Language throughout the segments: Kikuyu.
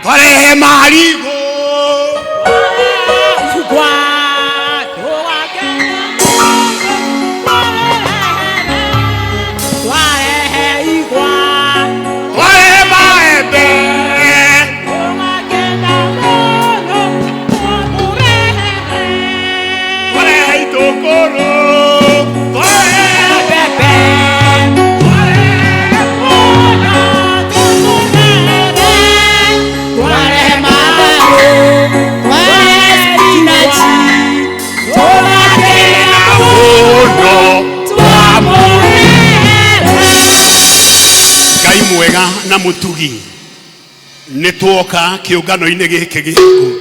Twarehe marigũ. Twarehe maembe. Twarehe itũngũrũ. Twarehe mũno Ngai mwega na mũtugi, nĩ tuoka kĩũngano-inĩ gĩkĩ gĩaku,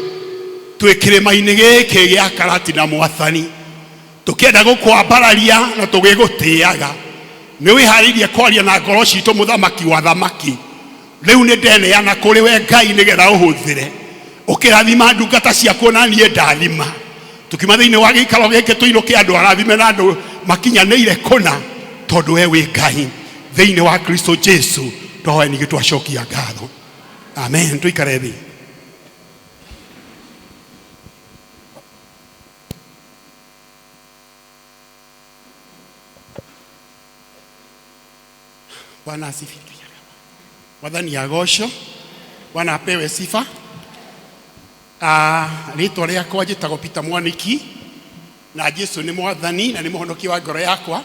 twĩ kĩrĩma-inĩ gĩkĩ gĩa Karatina Mwathani, tũkĩenda gũkwambararia na tũgĩgũtĩaga. Nĩ wĩharĩirie kwaria na ngoro citũ, mũthamaki wa thamaki. Rĩu nĩ ndeneana kũrĩ we Ngai, nĩgetha ũhũthĩre ũkĩrathima ndungata ciaku, na niĩ ndathima tukiuma thĩinĩ wa gĩikaro gĩkĩ tũinũke andũ arathime na andũ makinyanĩire kũna, tondũ we wĩ Ngai. Thĩinĩ wa Kristo Jesu twahoya, ningĩ twacokia ngatho, amen. Tũikare thĩ. Bwana asifiwe. Mwathani agocwo. Bwana apewe sifa. Rĩtwa rĩakwa njĩtagwo Peter Mwaniki, na Jesu nĩ Mwathani na nĩ mũhonokia wa ngoro yakwa.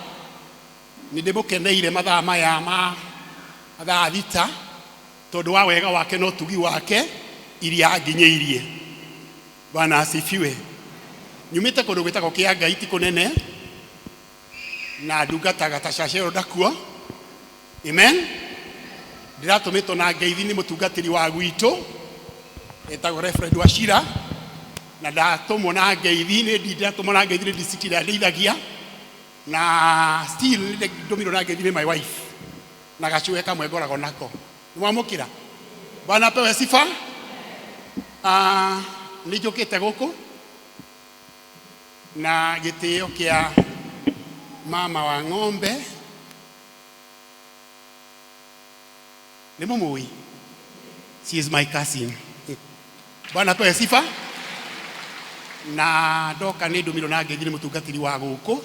Nĩ ndĩmũkeneire mathaa maya ma thaa 6, tondũ wa wega wake na ũtugi wake iria anginyĩirie. Bwana asifiwe. Nyumĩte kũndũ gwĩtagwo Kĩa Ngai, ti kũnene, na ndungataga ta cacero ndakuo. Amen. Ndĩratũmĩtwo na ngeithi nĩ mũtungatĩri wa gwitũ etagwo Reverend Wachira, na ndatũmwo na ngeithi nĩ ndĩratũmwo na ngeithi nĩ district ĩrĩa ndeithagia, na still nĩ ndũmirwo na ngeithi nĩ my wife na gacũe kamwe ngoragwo nako. Nĩ mwamũkĩra? Bwana apewe sifa. Nĩ njũkĩte gũkũ na gĩtĩo kĩa mama wa ng'ombe. Nĩ mũmũĩ? She is my cousin. Bwana apewe sifa. Na ndoka nĩ ndũmirwo na ngeithi nĩ mũtungatĩri wa gũkũ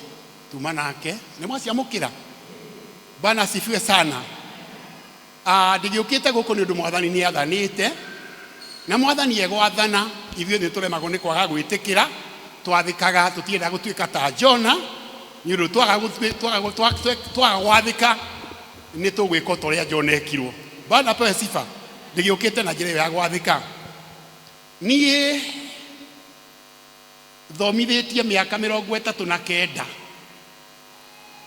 tuma nake. Nĩ mwaciamũkĩra? Bwana asifiwe sana. Ndĩgĩũkĩte gũkũ nĩ ũndũ Mwathani nĩ athanĩte, na Mwathani egwathana ithuĩ nĩ tũremagwo nĩ kwaga gwĩtĩkĩra. Twathĩkaga, tũtiendaga gũtuĩka ta Jona, nĩ ũndũ twaga gwathĩka nĩ tũgwĩka o ta ũrĩa Jona ekirwo. Bwana apewe sifa. Ndĩgĩũkĩte na njĩra ĩyo ya gwathĩka. Niĩ thomithĩtie mĩaka 39,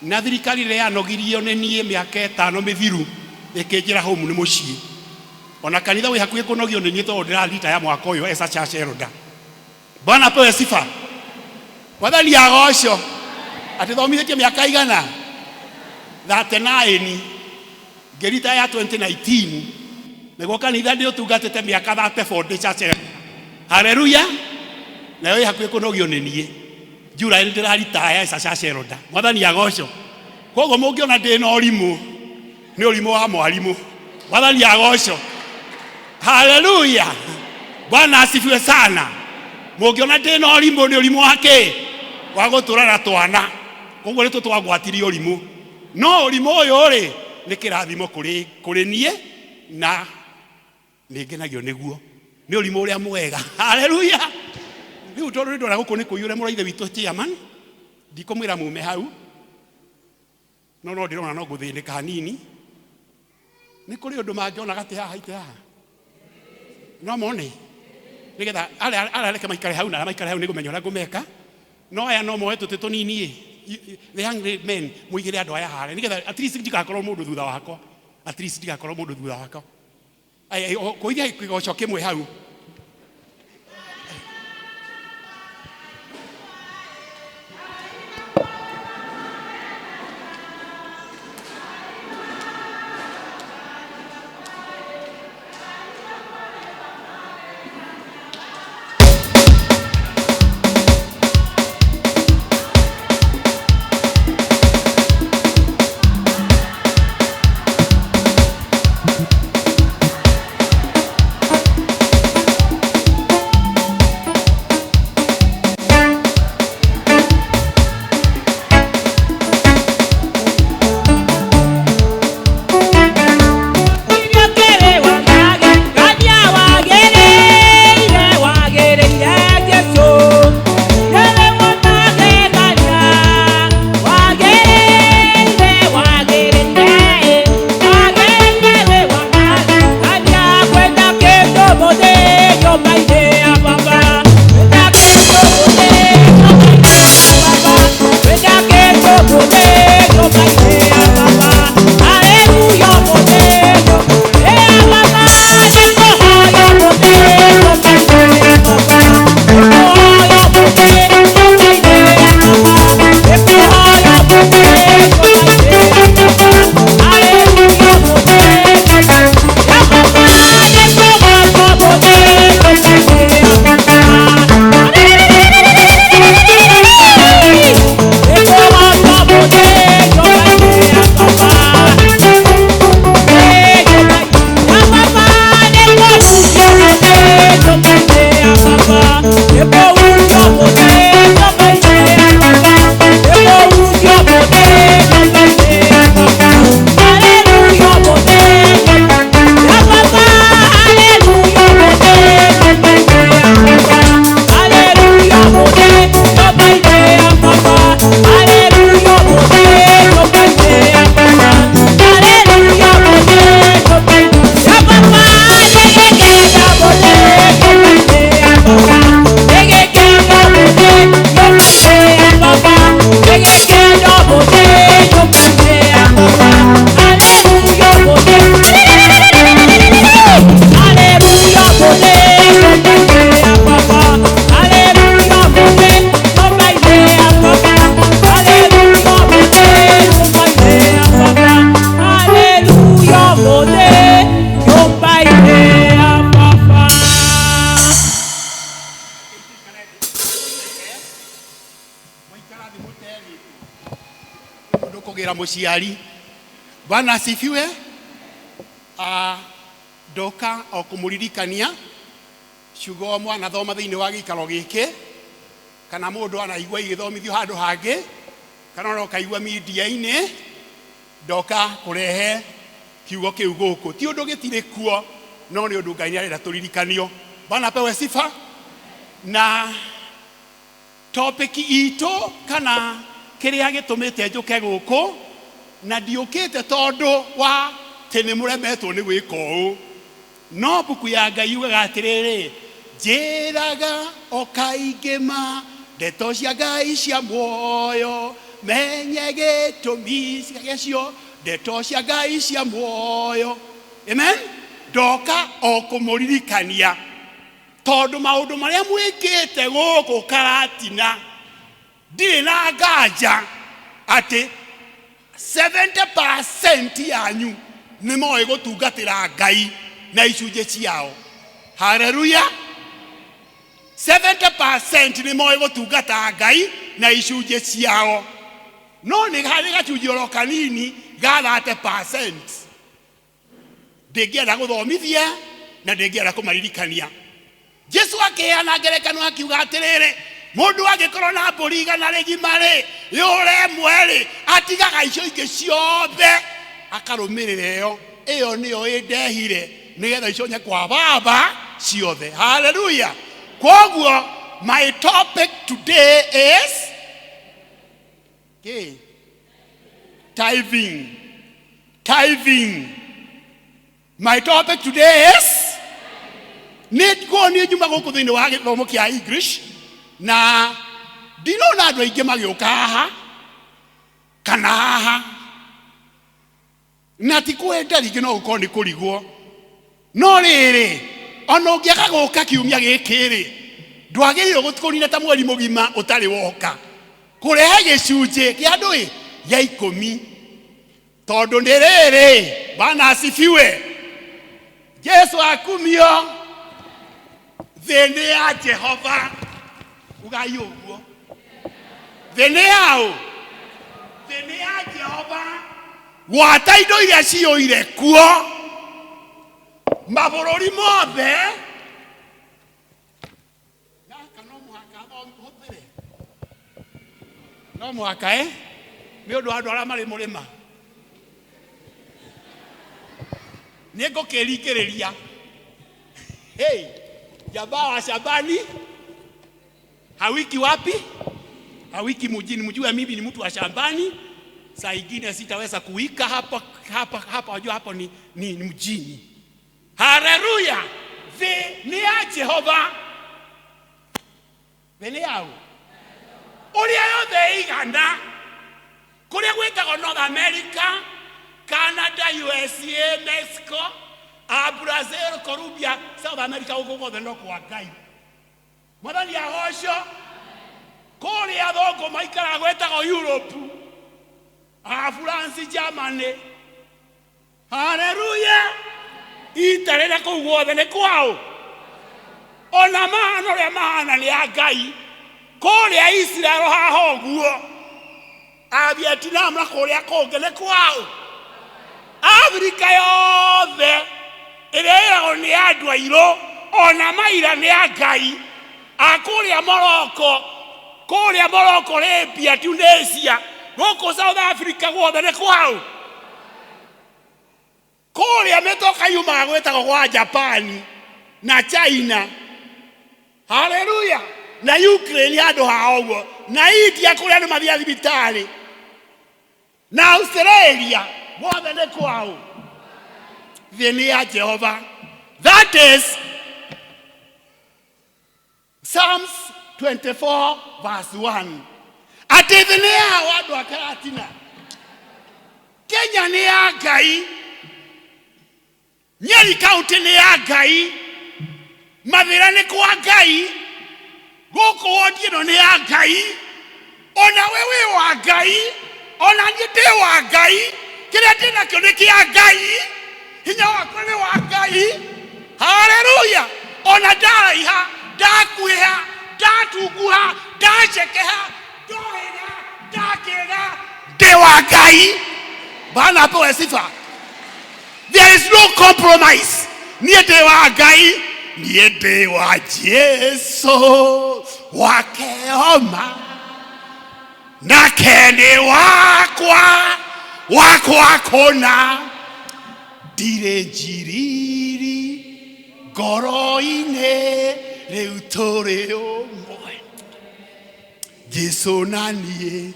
na thirikari ĩrĩa yanogirio nĩ niĩ mĩaka 5 mĩthiru ĩkĩnjĩra home nĩ mũciĩ. Ona kanitha wĩ hakuhĩ kũnogio nĩ niĩ, tondũ ndĩrarita ya mwaka ũyũ as a church elder. Bwana apewe sifa. Mwathani agocwo. Atĩ thomithĩtie mĩaka igana 39, ngĩrita ya 2019, nĩguo kanitha ndĩ ũtungatĩte mĩaka 34 ndĩ church elder. Haleluya. Nayo ĩ hakuhĩ kũnogio nĩ niĩ. July nĩ ndĩraritaya as a church elder. Mwathani agocwo. Koguo mũngĩona ndĩ na ũrimũ, nĩ ũrimũ wa mwarimũ. Mwathani agocwo. Haleluya. Bwana asifiwe sana. Mũngĩona ndĩ na ũrimũ, nĩ ũrimũ wa kĩ? Wa gũtũra na twana. Koguo nĩ tũtwagwatirie ũrimũ, no ũrimũ ũyũ rĩ, nĩ kĩrathimo kũrĩ niĩ, na nĩ ngenagio nĩguo, nĩ ũrimũ ũrĩa mwega. Haleluya. Rĩu tondũ nĩ ndona gũkũ nĩ kũiyũre mũrũ wa ithe witũ chairman, ndikũmwĩra mume hau, no ndĩrona no ngũthĩnĩka hanini. Nĩ kũrĩ ũndũ mangĩona gatĩ haha ite haha no mone, nĩgetha arĩa reke maikare hau, na arĩa maikare hau nĩ ngũmenya ũrĩa ngũmeka, no aya no moe tũtĩ tũnini ĩ. The young men, mũigĩre andũ aya harĩa, nĩgetha at least ndigakorwo mũndũ thutha wakwa, at least ndigakorwo mũndũ thutha wakwa. Kũithia kĩgoco kĩmwe hau. nyũmba-inĩ ya baba. Wĩndakĩtwo mũthĩ nyũmba-inĩ ya baba. Wĩndakĩtwo mũthĩ nyũmba-inĩ ya baba. Haleluya mũthĩ nyũmba-inĩ ya baba. Nĩngũhoya mũthĩ nyũmba-inĩ ya baba. Nĩngũhoya mũthĩ nyũmba-inĩ ya baba. Nĩngũhoya mũthĩ nyũmba-inĩ ya baba. Haleluya mũthĩ nyũmba-inĩ ya baba. Nĩngũgoca mũthĩ nyũmba-inĩ ya baba. Nĩngũgoca mũthĩ nyũmba-inĩ ya baba. Hallelujah, Mũikara thĩ mũterĩtwo. Mũndũ kũgĩra mũciari. Bwana asifiwe. Ah, ndoka o kũmũririkania ciugo mwanathoma thĩinĩ wa gĩikaro gĩkĩ, kana mũndũ anaigua igĩthomithio handũ hangĩ, kana ona ũkaigua media-inĩ. Ndoka kũrehe kiugo kĩu gũkũ. Ti ũndũ gĩtirĩ kuo, no nĩ ũndũ Ngai nĩ arenda tũririkanio. Bwana apewe sifa. Na topic itũ kana kĩrĩa gĩtũmĩte njũke gũkũ, na ndiũkĩte tondũ wa atĩ nĩ mũremetwo nĩ gwĩka ũũ, no mbuku ya Ngai yugaga atĩrĩrĩ, njĩraga o kaingĩ ma ndeto cia Ngai cia muoyo, menye gĩtũmi gĩacio, ndeto cia Ngai cia muoyo. Amen. Ndoka o kũmũririkania tondũ maũndũ marĩa mwĩkĩte gũkũ Karatina, ndirĩ na nganja atĩ 70% yanyu nĩ moĩ gũtungatĩra Ngai na icunjĩ ciao. Haleluya. 70% nĩ moĩ gũtungata Ngai na icunjĩ ciao, no nĩ harĩ gacunjĩ oro kanini ga 30% ndĩngĩenda gũthomithia na ndĩngĩenda kũmaririkania. Jesu akĩheana ngerekano akiuga atĩrĩrĩ, mũndũ angĩkorwo na mbũri igana rĩgima rĩ, yũre ĩmwe rĩ, atigaga icio ingĩ ciothe akarũmĩrĩra ĩyo. Ĩyo nĩyo ĩndehire nĩgetha iconye kwa baba ciothe. Haleluya. Kwoguo my topic today is kĩ? Tithing. Tithing. My topic today is nĩ nguo niĩ njuma gũkũ thĩinĩ wa gĩthomo kĩa English, na ndinona andũ aingĩ magĩũka haha kana haha, na ti kwenda rĩngĩ, no gũkorwo nĩ kũrigwo. No rĩrĩ, ona ũngĩaga gũka kiumia gĩkĩ rĩ, ndwagĩrĩirwo kũnina ta mweri mũgima ũtarĩ woka kũrehe gĩcunjĩ kĩa ndũĩ gĩa ikũmi, tondũ nĩ rĩrĩ. Bwana asifiwe. Jesu akumio. Thĩ nĩ ya Jehova. Ugai ũguo, thĩ nĩ yaũ? Thĩ nĩ ya Jehova, gwata indo iria ciyũire kuo, mabũrũri mothe. Gaka no mũhaka hũthĩre, no mũhaka nĩ ũndũ wa andũ arĩa marĩ mũrĩma. Nĩ ngũkĩringĩrĩria. Hey, jamaa wa shambani hawiki wapi? Hawiki mjini. Mjue mimi ni mtu wa shambani, saa ingine sitaweza kuwika hapa hapa hapa, wajua hapo ni mjini. Haleluya! Thĩ nĩ ya Jehova. Jehova. Thĩ nĩ yaũ? Ũrĩa yothe ĩigana kũrĩa gwĩtagwo North America, Canada, USA, Mexico, Brazil, Colombia, South America, gũkũ guothe no kwa Ngai. Mwathani agocwo. Kũrĩa athũngũ maikaraga gwĩtagwo Europe, France, Germany. Haleluya! Itarĩre kũu guothe nĩ kwaũ? Ona mahana ũrĩa mahana nĩ a Ngai. Kũrĩa Israel haha ũguo, a Vietnam na kũrĩa kũngĩ nĩ kwaũ? Afrika yothe ĩrĩa ĩragwo nĩ andũ airũ ona maira nĩ a Ngai. A kũrĩa Morocco, kũrĩa Morocco, Libya, Tunisia, gũkũ South Africa guothe nĩ kwaũ? Kũrĩa mĩtoka yumaga gwĩtagwo gwa Japan na China. Haleluya! Na Ukraine handũ ha ũguo, na India kũrĩa andũ mathiaga thibitarĩ, na Australia guothe nĩ kwaũ? Thĩ nĩ ya Jehova. That is Psalms 24 verse 1. Atĩ thĩ nĩ yao andũ a Karatina. Kenya nĩ ya Ngai. Nyeri County nĩ ya Ngai. Mathĩra nĩ kwa Ngai. Gũkũ wodi ĩno nĩ ya Ngai. Ona we wĩ wa Ngai. Ona niĩ ndĩ wa Ngai. Kĩrĩa ndĩ nakĩo nĩ kĩa Ngai. Hinya wakwa nĩ wa Ngai. Haleluya! Ona ndaraiha, ndakuhĩha, ndatunguha, ndacekeha, ndohĩga, ndakĩga, ndĩ wa Ngai. Bwana apewe sifa. There is no compromise. Niĩ ndĩ wa Ngai, niĩ ndĩ wa Jesu wake oma, nake nĩ wakwa, wakwa kũna, ndirĩ njiriri ngoro-inĩ, rĩu tũrĩ ũmwe, Jesu na niĩ.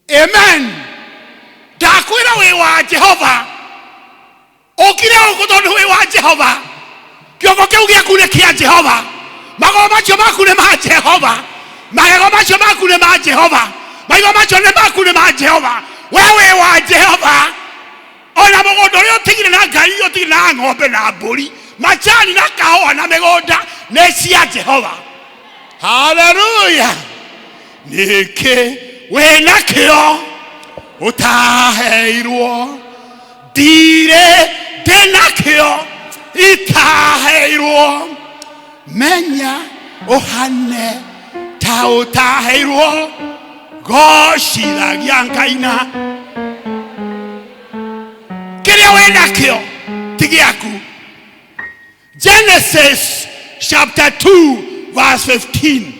Amen. Ndakwĩra wĩ wa Jehova, ũkire gũkũ tondũ wĩ wa Jehova. Kĩongo kĩu gĩaku nĩ kĩa Jehova, magũrũ macio maku nĩ ma Jehova, magego macio maku nĩ ma Jehova, maitho macio nĩ maku nĩ ma Jehova. We wĩ wa Jehova. Ona mũgũnda ũrĩa ũtigire na ngari iria ũtigire na ng'ombe na mbũri, macani na kahũa na mĩgũnda nĩ cia Jehova. Haleluya! Nĩkĩ wĩ nakĩo ũtaheirwo? Ndirĩ ndĩ nakĩo itaheirwo. Menya ũhane ta ũtaheirwo, gocithagia Ngai na kĩrĩa wĩ nakĩo ti gĩaku. Genesis chapter 2 verse 15.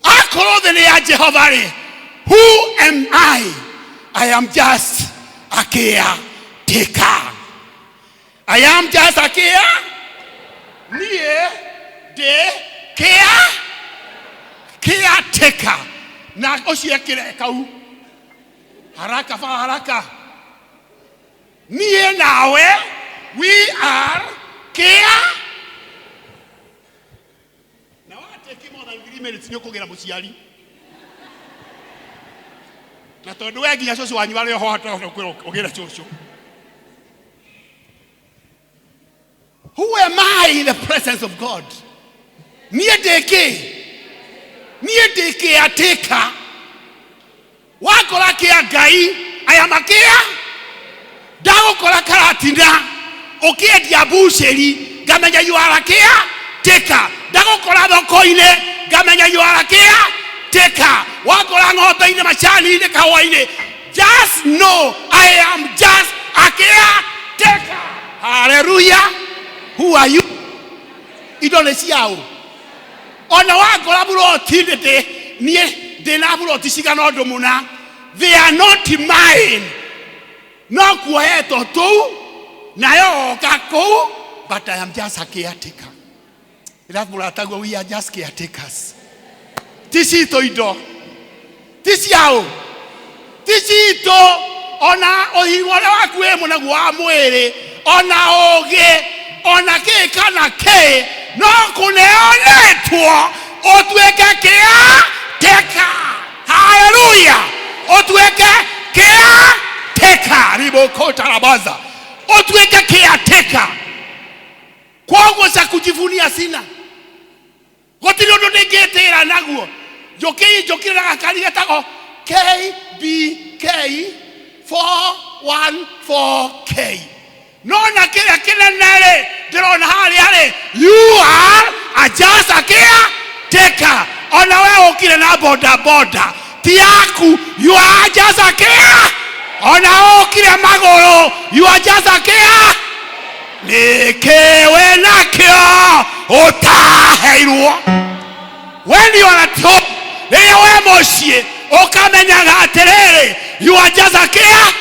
Akorwo thĩ nĩ ya Jehova rĩ, who am I? I am just a caretaker. I am just a care. Niĩ ndĩ caretaker. Na ũcio ekĩre kau haraka fa haraka. Niĩ nawe, we are care. Na wateki more than 3 minutes nĩ ũkũgĩra mũciari. Na tondũ we nginya cũcũ wanyu arĩ oho hata ũgĩra cũcũ. Who am I in the presence of God? Niĩ ndĩ kĩ? Niĩ ndĩ caretaker. Wakora kĩa Ngai, aya makĩa. Ndagũkora Karatina ũkĩendia mbucĩri, ngamenya you are a caretaker. Ndagũkora thoko-inĩ, ngamenya you are a caretaker. Wakora ng'ombe-inĩ, macani-inĩ, kahũa-inĩ, just know I am just a caretaker. Hallelujah. Who are you? Indo nĩ ciaũ? Ona wakora buroti ndĩ niĩ ndĩ na buroti cigana ũndũ mũna, they are not mine. No kuohetwo tũu nayo oka kũu, but I am just a caretaker. Ĩra mũrataguo, we are just caretakers. Ti citũ indo, ti ciaũ, ti citũ. Ona ũhinya ũrĩa waku wĩ mũnaguo wa mwĩrĩ, ona ũgĩ, ona kĩ kana kĩ, No kũneanĩtwo ũtuĩke kĩa teka. Haleluya! Ũtuĩke kĩa teka ribokotarabaza, ũtuĩke kĩa teka. Kwoguo cha kujivunia sina, gũtirĩ ũndũ ndĩngĩtĩra naguo. Njũkĩi njũkire na gakari getagwo KBK 414K, no na kĩrĩa kĩnene rĩ ndĩrona harĩa rĩ, you are a just a caretaker. Ona we ũkire na boda boda ti yaku, you are just a care. Ona ũkire magũrũ, you are just a care. Nĩkĩ wĩ nakĩo ũtaheirwo? When you are at home, rĩrĩa wĩ mũciĩ, ũkamenyaga atĩrĩrĩ, you are just a care.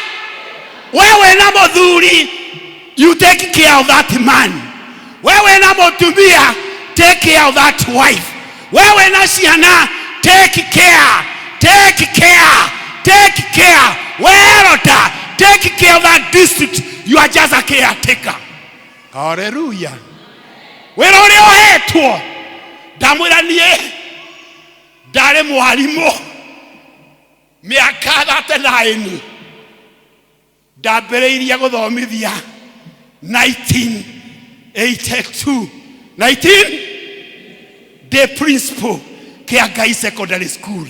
We wĩna mũthuri, you take care of that man. We wĩna mũtumia, take care of that wife. We wĩna ciana, take care, take care, take care. We elder, take care of that district. You are just a caretaker. Haleluya! Wĩra ũrĩa ũhetwo, ndamwĩra niĩ ndarĩ mwarimũ mĩaka 39, ndambĩrĩirie gũthomithia 1982, 19 ndĩ principal kĩa Ngai Secondary School.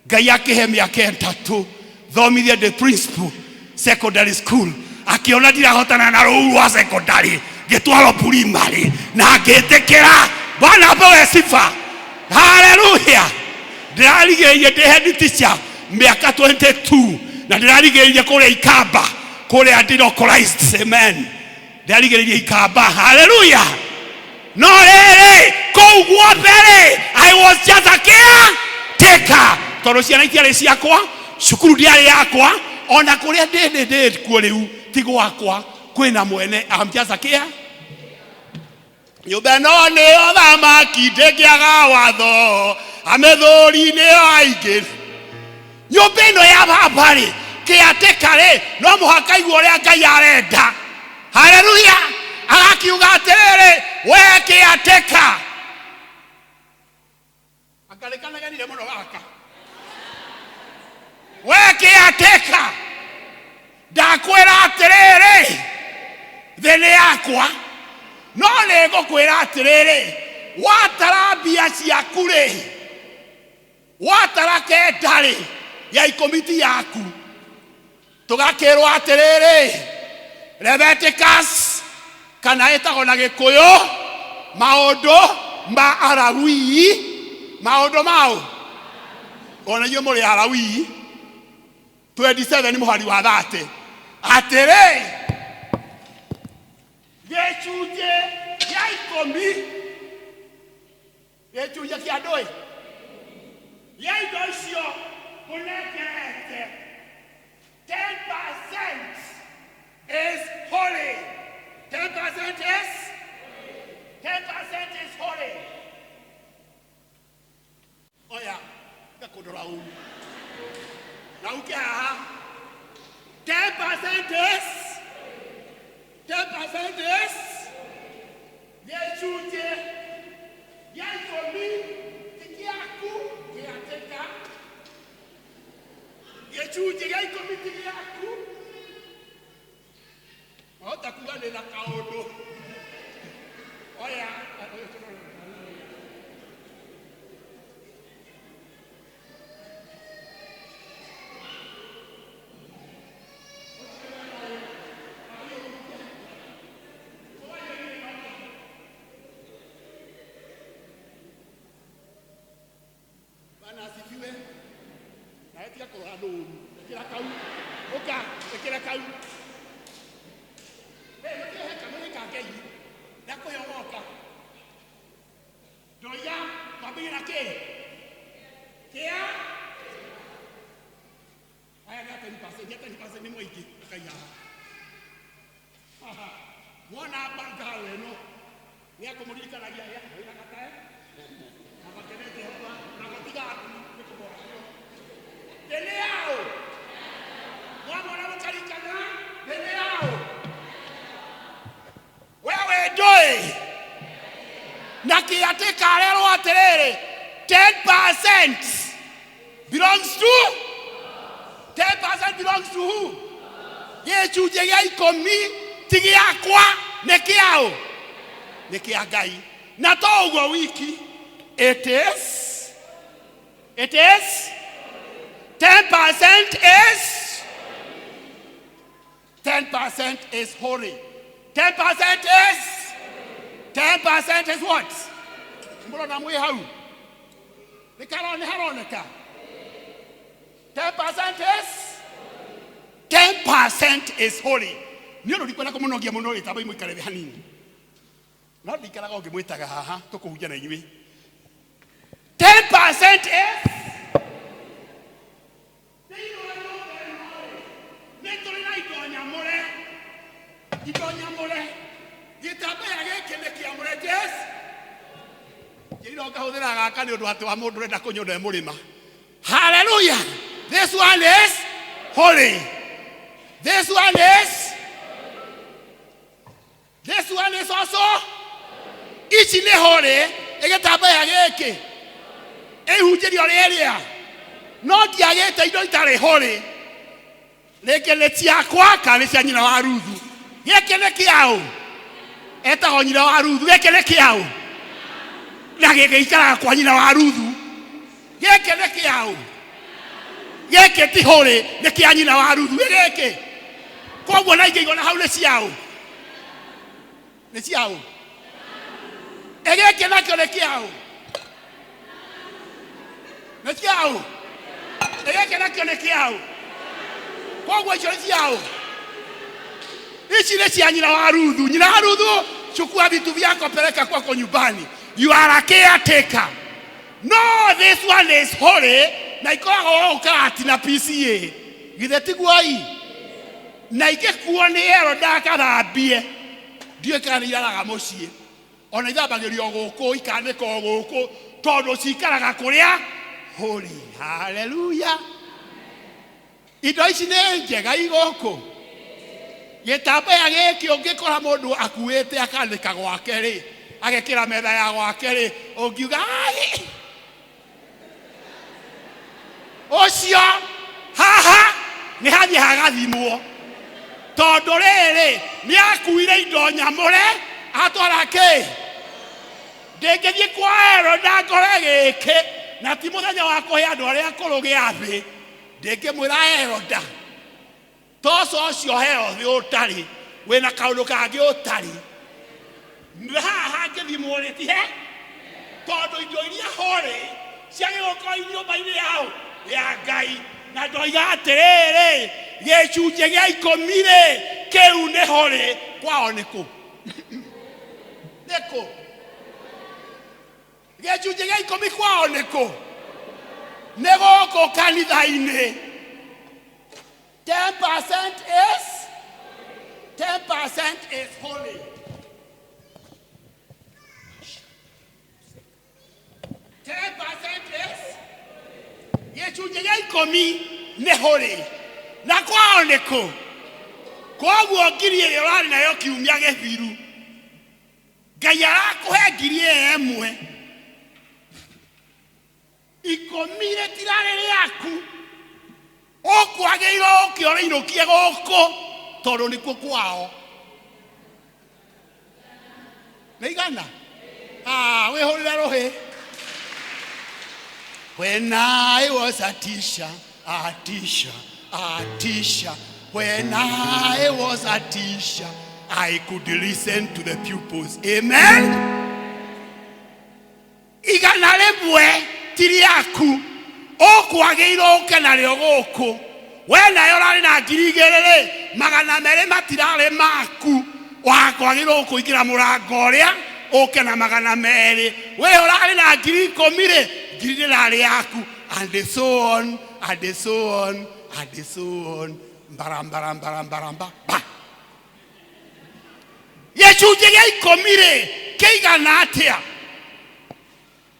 Ngai akĩhe mĩaka 3 thomithie ndĩ principal secondary school, akĩona ndirahotana na rũu rwa secondary, ngĩtwarwo primary na ngĩtĩkĩra. Bwana apewe sifa. Haleluya! Ndĩrarigĩrĩirie ndĩ head teacher mĩaka 22, na ndĩrarigĩrĩirie kũrĩa Ikamba, kũrĩa delocalized. Amen. Ndĩrarigĩrĩirie Ikamba. Haleluya! No rĩrĩ, kũu guothe rĩ, I was just a caretaker, tondũ ciana itiarĩ ciakwa, cukuru ndiarĩ yakwa, ona kũrĩa ndĩ kuo rĩu ti gwakwa, kwĩna mwene. I'm just a care. Nyũmba ĩno nĩyo thamaki ndĩngĩaga watho, amĩthũri nĩyo aingĩ. Nyũmba ĩno ya baba rĩ, kĩatĩka rĩ, no mũhaka igua ũrĩa Ngai arenda. Haleluya! Agakiuga atĩrĩrĩ, we kĩatĩka, anga kanagenire mũno gaka. We kĩatĩka, ndakwĩra atĩrĩrĩ, thĩ nĩ yakwa, no nĩ ngũkwĩra atĩrĩrĩ, watara mbia ciaku rĩ, watara kenda rĩ, ya ikũmi ti yaku. Tũgakĩrwo atĩrĩrĩ, Leviticus, kana ĩtagwo na Gĩkũyũ maũndũ ma Alawii, maũndũ mau ona inyuĩ mũrĩ Alawii, 27 mũhari wa 30, atĩrĩ, gĩcunjĩ gĩa ikũmi, gĩcunjĩ kĩa ndũĩ gĩa indo icio mũnengerete, 10% is holy. 10% is 10% is holy. Oya gakũndora ũru na uke haha. 10% is 10% is gĩcunjĩ gĩa ikũmi ti gĩaku, kĩatĩka, gĩcunjĩ gĩa ikũmi ti gĩaku. Wahota kuga ndĩ na kaũndũ. Oya. Bwana asifiwe. Nawe tiga kũrora ndũru. Ĩkĩra kau. Ũka, ĩkĩra kau. Hey, mũtirehe kamũrĩ ka Ngai. Ndakũhe woka. Ndoiga kwambĩrĩria na kĩ? Kĩa? Aya nĩ a 10%, nĩ a 10% nĩ mũingĩ akaiga haha. Wona ngaro ĩno nĩ akũmũririkanagia ya wĩra gatae na makene Jehova na gũtigaku nĩ kũmoragio. Thĩ nĩ yaũ? Mwamona mũkarikana thĩ nĩ yaũ? Wewe ndũĩ. Na kĩatĩka arerwo atĩrĩrĩ, 10% belongs to, 10% belongs to who? Gĩcunjĩ gĩa ikũmi ti gĩakwa, nĩ kĩaũ? Nĩ kĩa Ngai. Na to ũguo wiki, it is 10% is, 10% is holy. 10% is, 10% is what? Mũrona mwĩ hau nĩ nĩ haroneka. 10% is, 10% is holy. Nĩ ũndũ ndikwenda kũmũnogia mũno rĩ, tambai mũikare thĩ hanini, no ndikaraga ũngĩmwĩtaga haha tũkũhunjia na inyuĩ. 10% is, thĩinĩ wa nyũmba ĩno rĩ, nĩ tũrĩ na indo nyamũre, indo nyamũre. Gĩtambaya gĩkĩ nĩ kĩamũre. Jesu njĩrire ngahũthĩra gaka nĩ ũndũ atĩ wa mũndũ ũrenda kũnyona e mũrĩma. Hallelujah. This one is holy. This one is, this one is also. Ici nĩ holy. Ĩgĩtambaya gĩkĩ ĩhunjĩrio rĩrĩa no ndiagĩte indo itarĩ holy, rĩngĩ nĩ ciakwa kana nĩ cia nyina wa Ruthu. Gĩkĩ nĩ kĩaũ? Etagwo nyina wa Ruthu. Gĩkĩ nĩ kĩaũ? Na gĩkĩ gĩikaraga kwa nyina wa Ruthu. Gĩkĩ nĩ kĩaũ? Gĩkĩ ti holy, nĩ kĩa nyina wa Ruthu. Ĩ gĩkĩ koguo na ingĩ igona hau nĩ ciaũ? Nĩ ciaũ? Ĩ gĩkĩ nakĩo nĩ kĩaũ? Nĩ ciaũ? Ĩ gĩkĩ nakĩo nĩ kĩaũ? Koguo icio nĩ ciaũ? Ici nĩ cia nyina wa Ruthu. Nyina wa Ruthu, chukua vitu vyako, peleka kwako nyumbani. You are a caretaker. No, this one is holy, na ikoragwo gũkũ Karatina PCA. Githĩ tiguo? Na ingĩkuo nĩ ero ndakathambie, ndiũĩ kana nĩ iraraga mũciĩ, ona ithambagĩrio gũkũ, ikanĩkwo gũkũ, tondũ cikaraga kũrĩa holy. Haleluya. Indo ici nĩ njega igũkũ. Gĩtambaya gĩkĩ ũngĩkora mũndũ akuĩte akandĩka gwake rĩ, agekĩra metha ya gwake rĩ, ũngiuga ai ũcio haha nĩ hathiĩ hagathimwo, tondũ rĩrĩ nĩ akuire indo nyamũre atwara kĩ. Ndĩngĩthiĩ kwa ero na ngore gĩkĩ, na ti mũthenya wa kũhe andũ arĩa akũrũ gĩathĩ, ndĩngĩmwĩra eroda toco ũcio heo thĩ ũtarĩ wĩna kaũndũ kangĩ ũtarĩ haha hangĩthimwo rĩ, tihe, tondũ indo iria horĩ ciagĩrĩirwo gũkorwo nyũmba-inĩ yao ya Ngai. Na ndoiga atĩrĩrĩ, gĩcunjĩ gĩa ikũmi rĩ, kĩu nĩ horĩ. Kwao nĩ kũ? Nĩ kũ gĩcunjĩ gĩa ikũmi kwao nĩ kũ? Nĩ gũkũ kanitha-inĩ. 10% is, 10% is holy. 10% is, gĩcunjĩ gĩa ikũmi nĩ holy. Na kwao nĩ kũ? Koguo ngiri ĩrĩa ũrarĩ nayo kiumia gĩthiru, Ngai arakũhe ngiri ĩyo ĩmwe, ikũmi rĩtirarĩ rĩaku, ũkwagĩrĩirwo ũke ũrĩinũkie gũkũ, tondũ nĩkuo kwao. Nĩ igana. Ah, wĩhũrĩre rũhĩ. When I was a teacher, a teacher, a teacher, when I was a teacher, I could listen to the pupils. Amen. Igana rĩmwe ti rĩaku, ũkwagĩrĩirwo ũke narĩo gũkũ. We nayo ũrarĩ na 2000 rĩ, 200 matirarĩ maku, wakwagĩrĩirwo kũingĩra mũrango ũrĩa ũke na 200. We ũrarĩ na 10,000 rĩ, ngiri ndĩrarĩ yaku, and so on and so on and so on, mbara mbara mbara mbara mba ba. Gĩcunjĩ gĩa ikũmi rĩ, kĩigana atĩa?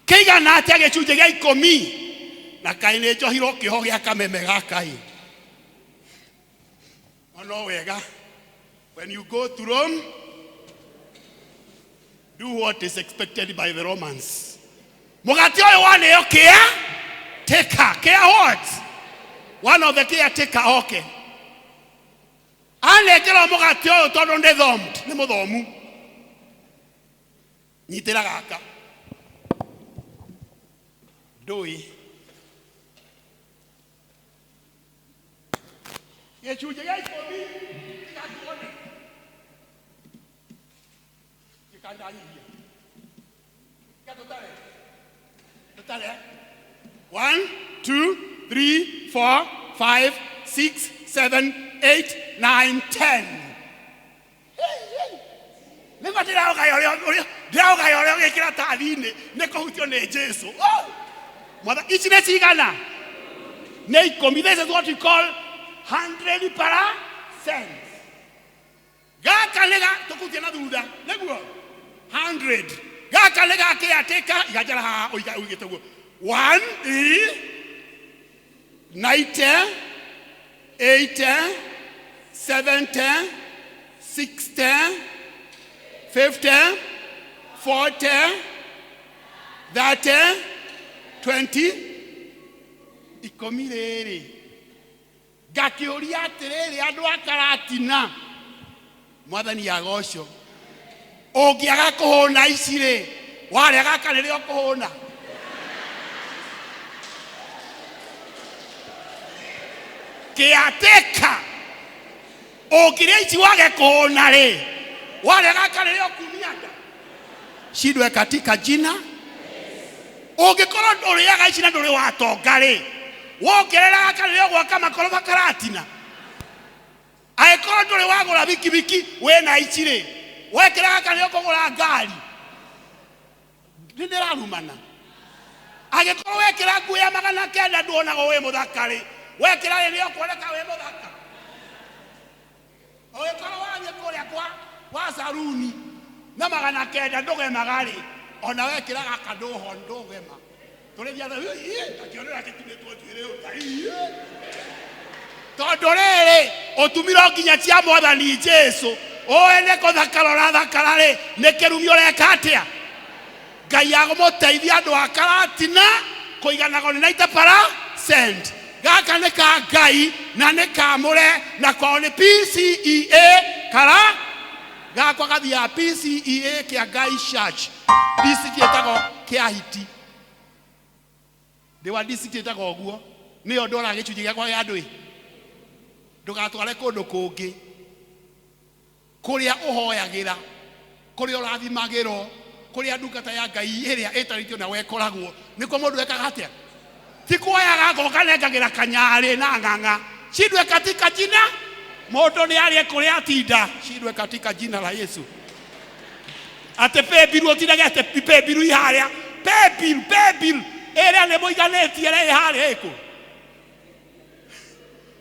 Kĩigana atĩa gĩcunjĩ gĩa ikũmi? Na kaĩ nĩ njohirwo kĩoho gĩa kameme gaka ĩ. No no wega, when you go to Rome, Do what is expected by the Romans. Mũgate ũyũ waneo kĩa taker. Kĩa what? One of the caretaker oke. Anengerwo mũgate ũyũ tondũ nĩ thomed, nĩ mũthomu. Nyitĩra gaka. Ndũĩ. Gĩcunjĩ gĩa ikũmi gĩgakuone. Gĩkandanyihia. Gĩgatũtare. Tũtare. 1, 2, 3, 4, 5, 6, 7, 8, 9, 10. Nĩma ndĩraũgaya ũrĩa ũrĩa ndĩraũgaya ũrĩa ũgĩkĩra tathi-inĩ nĩ kũhutio nĩ Jesu. Oh! Mother, ici nĩ cigana? Nĩ ikũmi. This is what we call 100%. Gaka nĩ ga tũkutie na thutha nĩguo 100. Gaka nĩ ga caretaker iganjara haha ũiga ũigĩte ũguo. 1 90 80 70 60 50 40 30 20 ikũmi rĩrĩ ngakĩũria atĩrĩrĩ andũ a Karatina mwathani agocwo ũngĩaga kũhũna ici rĩ warĩa gaka nĩrĩo kũhũna kĩatĩka ũngĩrĩa ici wage kũhũna rĩ warĩa gaka nĩrĩo kumia nda shindwe katika jina ũngĩkorwo ndũrĩaga ici na ndũrĩ watonga rĩ wongerera gaka nĩrĩo gwaka makoroba Karatina angĩkorwo ndũrĩ wagũra bikibiki wĩna ici rĩ wekĩra gaka nĩrĩo kũgũra ngari nĩ ndĩrarumana angĩkorwo wekĩra nguo ya 900 nduonagwo wĩ mũthaka rĩ wekĩra rĩ nĩo kuoneka wĩ mũthaka ũgĩkorwo wathiĩ kũrĩa kwa kwa saruni na 900 ndũgemaga rĩ ona wekĩra gaka ndũho ndũgema tũrĩthiaga akĩonera gĩtumĩtwo njuĩrĩ ũta tondũ rĩrĩ ũtumiro nginya cia mwathani Jesu ũĩ nĩ kũthakara ũrathakara rĩ nĩ kĩrumi ũreka atĩa Ngai agũmũteithia andũ a Karatina kũiganagwo nĩ 90%. Gaka nĩ ka Ngai na nĩ kamũre na kwao nĩ PCEA kara gakwa gathiaga PCEA kĩa Ngai Church district ĩtagwo kĩa Hiti ndĩ wa district ĩtagwo ũguo nĩyo ndwaraga gĩcunjĩ gĩakwa gĩa ndũĩ ndũgatware kũndũ kũngĩ kũrĩa ũhoyagĩra kũrĩa ũrathimagĩrwo kũrĩa ndungata ya Ngai ĩrĩa ĩtarĩtio nawe ĩkoragwo nĩkuo mũndũ ekaga atĩa ti kuoyaga ngoka nengagĩra kanyarĩ na ng'ang'a shindwe katika jina mũndũ nĩ arĩe kũrĩa atinda shindwe katika jina la Yesu atĩ paybill ũtindage atĩ paybill iharĩa paybill paybill ĩrĩa nĩ mũiganĩtie ĩrĩa ĩ harĩa ĩkũ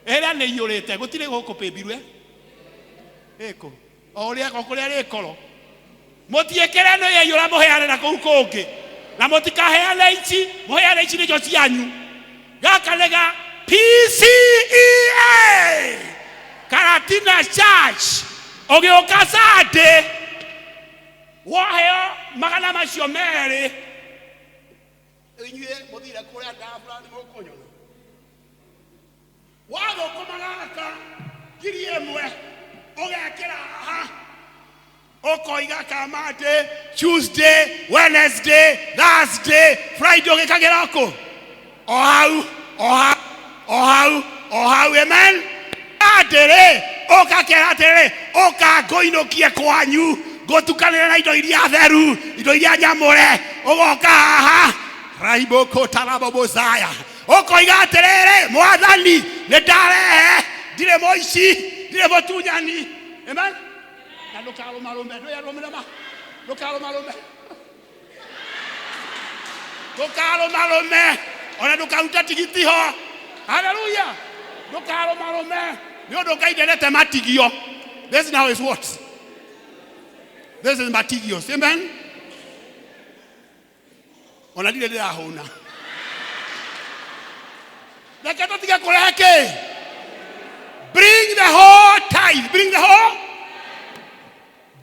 ĩrĩa nĩ iyũrĩte gũtirĩ gũkũ paybill ĩ ĩkũ o ũrĩa o kũrĩa rĩkorwo mũtiĩkĩre nĩ yaiyũra mũheane na kũu kũngĩ na mũtikaheane ici mũheane ici nĩcio cianyu gaka nĩ ga PCEA Karatina Church ũgĩũka Sunday waheo magana macio merĩ inyuĩ mũthire kũrĩa ndabura nĩ mũkũnyona wathũkũma gaka 1000 ũgekĩra haha ũkoiga ka Monday, Tuesday, Wednesday, Thursday, Friday ũgĩkagĩra kũ o hau o hau o hau o hau amen atĩrĩ ũgakera atĩrĩ ũka ngũinũkie kwanyu ngũtukanĩre na indo iria theru indo iria nyamũre ũgoka haha raibũkũtarabobozaya ũkoiga atĩrĩrĩ mwathani nĩ ndarehe ndirĩ mũici ndirĩ mũtunyani amen na ndũkarũmarũme ndũyarũmĩre ma ndũkarũmarũme ndũkarũmarũme ona ndũkaruta tigiti ho haleluya ndũkarũmarũme nĩ ũndũ Ngai ndendete matigio this now is what this is matigio amen ona ndirĩ ndĩrahũna reke tũtige kũrehe kĩ bring the whole tithe bring the whole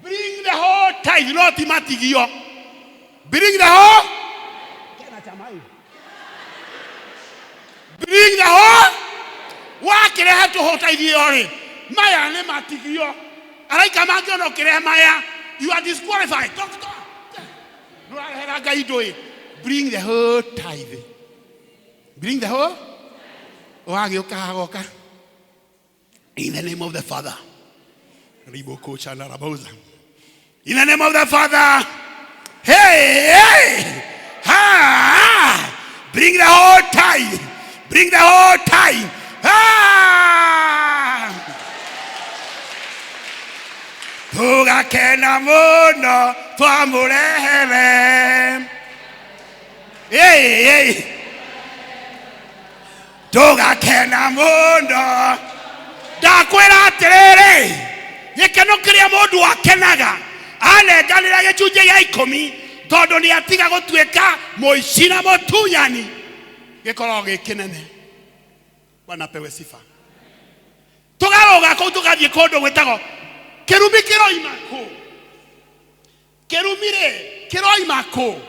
Bring the whole tithe, no ti matigio. Bring the whole. Kena chama hii. Bring the whole. Wakirehe tũhũ tithe ĩyo rĩ, maya nĩ matigio. Araika mangĩona ũkĩrehe maya, you are disqualified. Talk, talk. Ndũrarehera Ngai ndũĩ. Bring the whole tithe. Bring the whole. Wagĩũka agoka. In the name of the Father. Ribokocha na raboza. In the name of the Father. Hey, hey. Ha! Bring the whole tithe. Bring the whole tithe. Ah! Tugakena muno twamurehere. Hey, hey. Tugakena muno. Ndakwĩra atĩrĩrĩ, gĩkeno kĩrĩa mũndũ akenaga anenganĩra gĩcunjĩ gĩa ikũmi tondũ nĩ atiga gũtuĩka mũici na mũtunyani gĩkoragwo gĩ kĩnene. Bwana apewe sifa. Tũgarũga kũu tũgathiĩ kũndũ gwĩtagwo kĩrumi kĩroima kũ? Kĩrumi rĩ kĩroima kũ?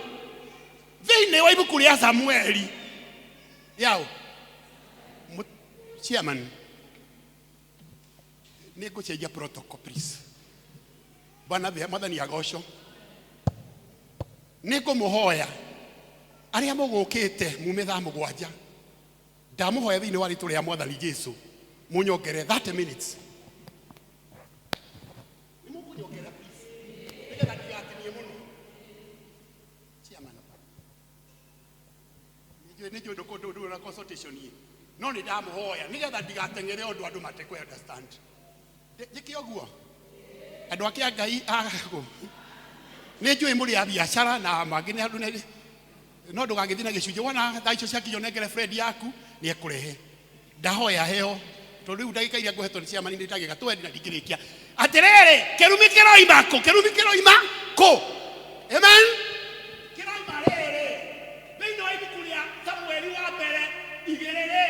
Thĩinĩ wa ibuku rĩa Samueli yao chairman nĩ ngũcenjia protocol please. Bwana mwathani agocwo. Nĩ ngũmũhoya arĩa mũgũkĩte mume thaa mũgwanja, ndamũhoya thĩinĩ wa rĩtwa rĩa mwathani Jesu mũnyongere 30 minutes. Nĩ mũkũnyongerera please nĩgetha ndigatinie mũno. Chairman, nĩ njũĩ ndũkũ na consultation ĩ, no nĩ ndamũhoya nĩgetha ndigateng'ere ũndũ andũ matekũ understand. Njĩke ũguo andũ ake a Ngai nĩ njũĩ mũrĩ a biacara na mangĩ nĩ andũ no ndũgagĩthiĩ na gĩcunjĩ wona thaa icio ciakinya ũnengere friend yaku nĩ ekũrehe. Ndahoya heo tondũ rĩu ndagĩka iria ngũhetwo nĩ chairman nĩ ndagĩka twendi na ndingĩrĩkia. Atĩrĩrĩ, kĩrumi kĩroima kũ? Kĩrumi kĩroima kũ? Amen. Kĩroima rĩrĩ thĩinĩ wa ibuku rĩa Samueli wa mbere igĩrĩ rĩ,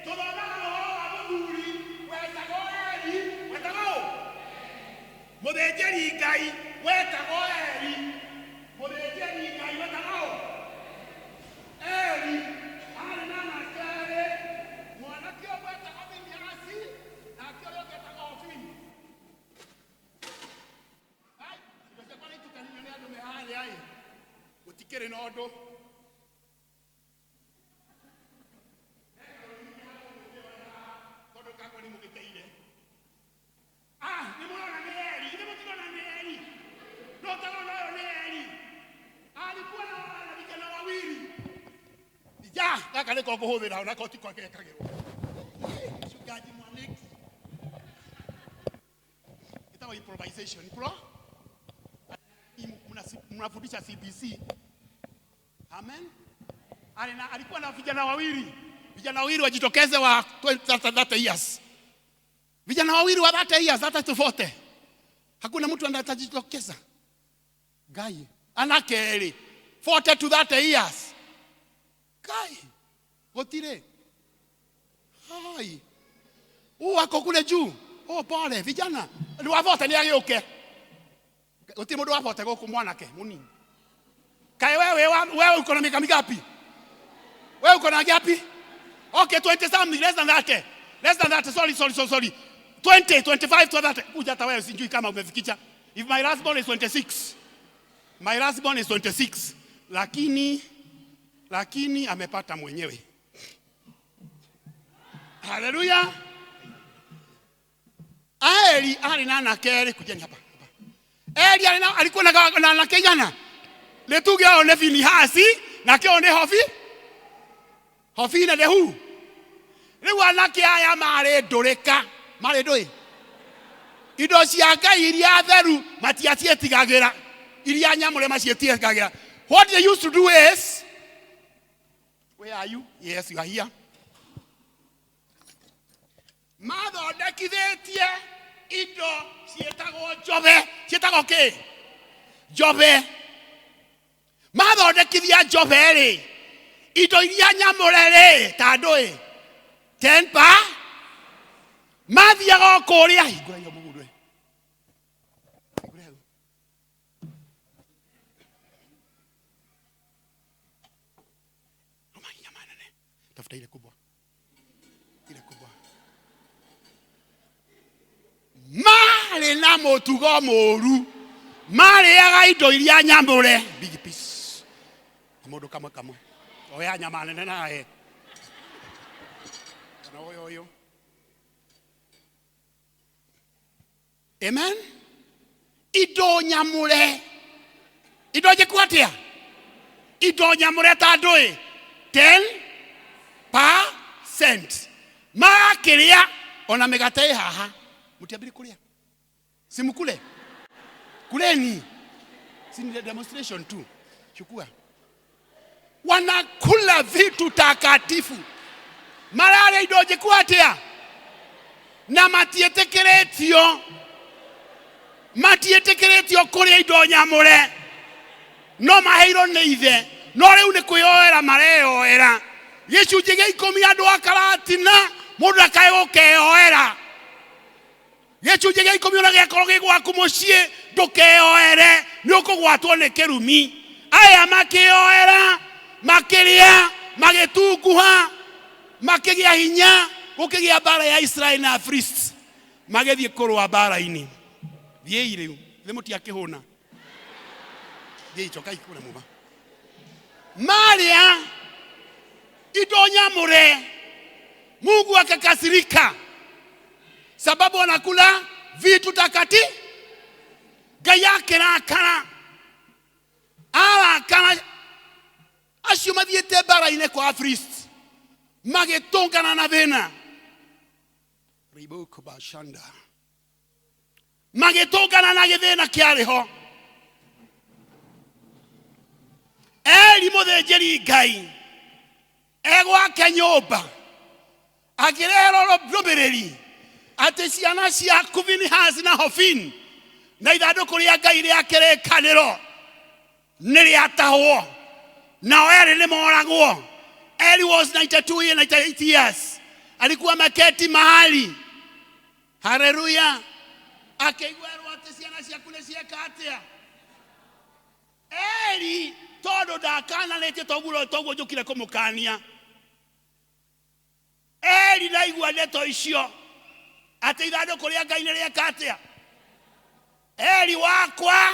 tũthomaga ũhoro wa mũthuri wetagwo Eli, wetagwo ũ? Mũthĩnjĩri Ngai wetagwo Eli, mũthĩnjĩri Ngai wetagwo ũ? Eli arĩ na anake erĩ, mwanake ũmwe etagwo Finehasi nake ũrĩa ũngĩ etagwo Hofini. Ai, indo ciakwa nĩ itukanirio nĩ andũ me harĩa ĩ, gũtikĩrĩ na ũndũ. Tondũ kangwa nĩ mũgĩteire. Ah, nĩ mũrona nĩ Eli, ithe mũtirona nĩ Eli. No tarona ũyũ nĩ Eli. Alikuwa na vijana wawili. Ja, gaka nĩko ngũhũthĩra onako tiko gekagĩrwo. Mchungaji Mwaniki. Ĩtagwo improvisation. Pro? Mnafundisha CBC. Amen. Alina, alikuwa na vijana wawili. Vijana wawili wajitokeze wa 20, 30 years. Vijana wawili wa 30 years, 30 to 40. Hakuna mtu anatajitokeza. Ngai, anake erĩ 40 to 30 years. Ngai, gũtirĩ. Hai. Huu wako kule juu. Oh, pole vijana. Ni wa 40 nĩ agĩũke. Gũtirĩ mũndũ wa 40 gũkũ mwanake mũnini. Kae wewe wewe uko na miaka mingapi? Wewe uko na ngapi? Okay, 20 something, less than that. Less than that. Sorry, sorry, sorry, sorry. 20, 25 to 30. Kuja hata wewe sijui kama umefikisha. If my last born is 26. My last born is 26. Lakini amepata mwenyewe. Hallelujah. Eli arĩ na anake erĩ, kujeni hapa. Hapa. Eli arĩ na alikuwa na anake igana. Nĩ tuge ũyũ nĩ Finehasi nake ũyũ nĩ Hofi. Hofini nĩ hu. Rĩu anake aya marĩ ndũrĩka, marĩ ndũĩ. Indo cia Ngai iria theru matiaciĩtigagĩra, iria nyamũre maciĩtigagĩra. What they used to do is, where are you? Yes, you are here. Mathondekithĩtie indo ciĩtagwo njobe, ciĩtagwo kĩ? Njobe. Mathondekithia njobe rĩ, indo iria nyamũre rĩ, ta ndũĩ ten pa mathiaga o kũrĩa, hingũra iyo mũgũnda. Hingũra hau. Leta ile kubwa, ile kubwa. Marĩ na mũtugo mũru, marĩaga indo iria nyamũre. Big piece. Mũndũ kamwe kamwe. Oya nyama nene nawe. Kana ũyũ ũyũ. Amen. Indo nyamũre. Indo njĩku atĩa? Indo nyamũre ta ndũĩ 10%. Makĩrĩa ona mĩgate ĩ haha. Mũtiambire kũrĩa. Simukule. Kuleni. Si ni demonstration tu. Chukua. Wanakula vitu takatifu. Mararĩa indo njĩku atĩa? Na matiĩtĩkĩrĩtio, matiĩtĩkĩrĩtio kũrĩa indo nyamũre, no maheirwo nĩ ithe, no rĩu nĩ kwĩyoera mareyoera. Gĩcunjĩ gĩa ikũmi andũ a Karatina, mũndũ akae gũkeyoera. Gĩcunjĩ gĩa ikũmi ona gĩakorwo gĩ gwaku mũciĩ, ndũkeyoere, nĩ ũkũgwatwo nĩ kĩrumi. Aya makĩyoera, makĩrĩa, magĩtunguha, makĩgĩa hinya, gũkĩgĩa mbara ya Israeli na Afilisti, magĩthiĩ kũrũa mbara-inĩ. Thiĩi rĩu, thĩ mũtiakĩhũna. Thiĩi, cokai kũrĩa muma. Marĩa indo nyamũre, Mungu akakasirika sababu anakula vitu takati. Ngai akĩrakara, arakara acio mathiĩte mbara-inĩ kwa Afilisti magĩtũngana na thĩna. Riboko bashanda. Magĩtũngana na gĩthĩna kĩarĩ ho. Eli mũthĩnjĩri Ngai egwake nyũmba akĩreherwo ndũmĩrĩri atĩ ciana ciaku Finehasi na Hofini na ithandũkũ rĩa Ngai rĩa kĩrĩkanĩro nĩ rĩatahwo, nao erĩ nĩ moragwo. Eli was 92 years, 98 years, alikuwa ameketi mahali. Haleluya. Akĩigua erwo atĩ ciana ciaku nĩ cieka atĩa. Eli tondũ ndakananĩtie toguo toguo njũkire kũmũkania. Eli ndaigua ndeto icio atĩ ithandũkũ rĩa Ngai nĩ rĩeka atĩa. Eli wakwa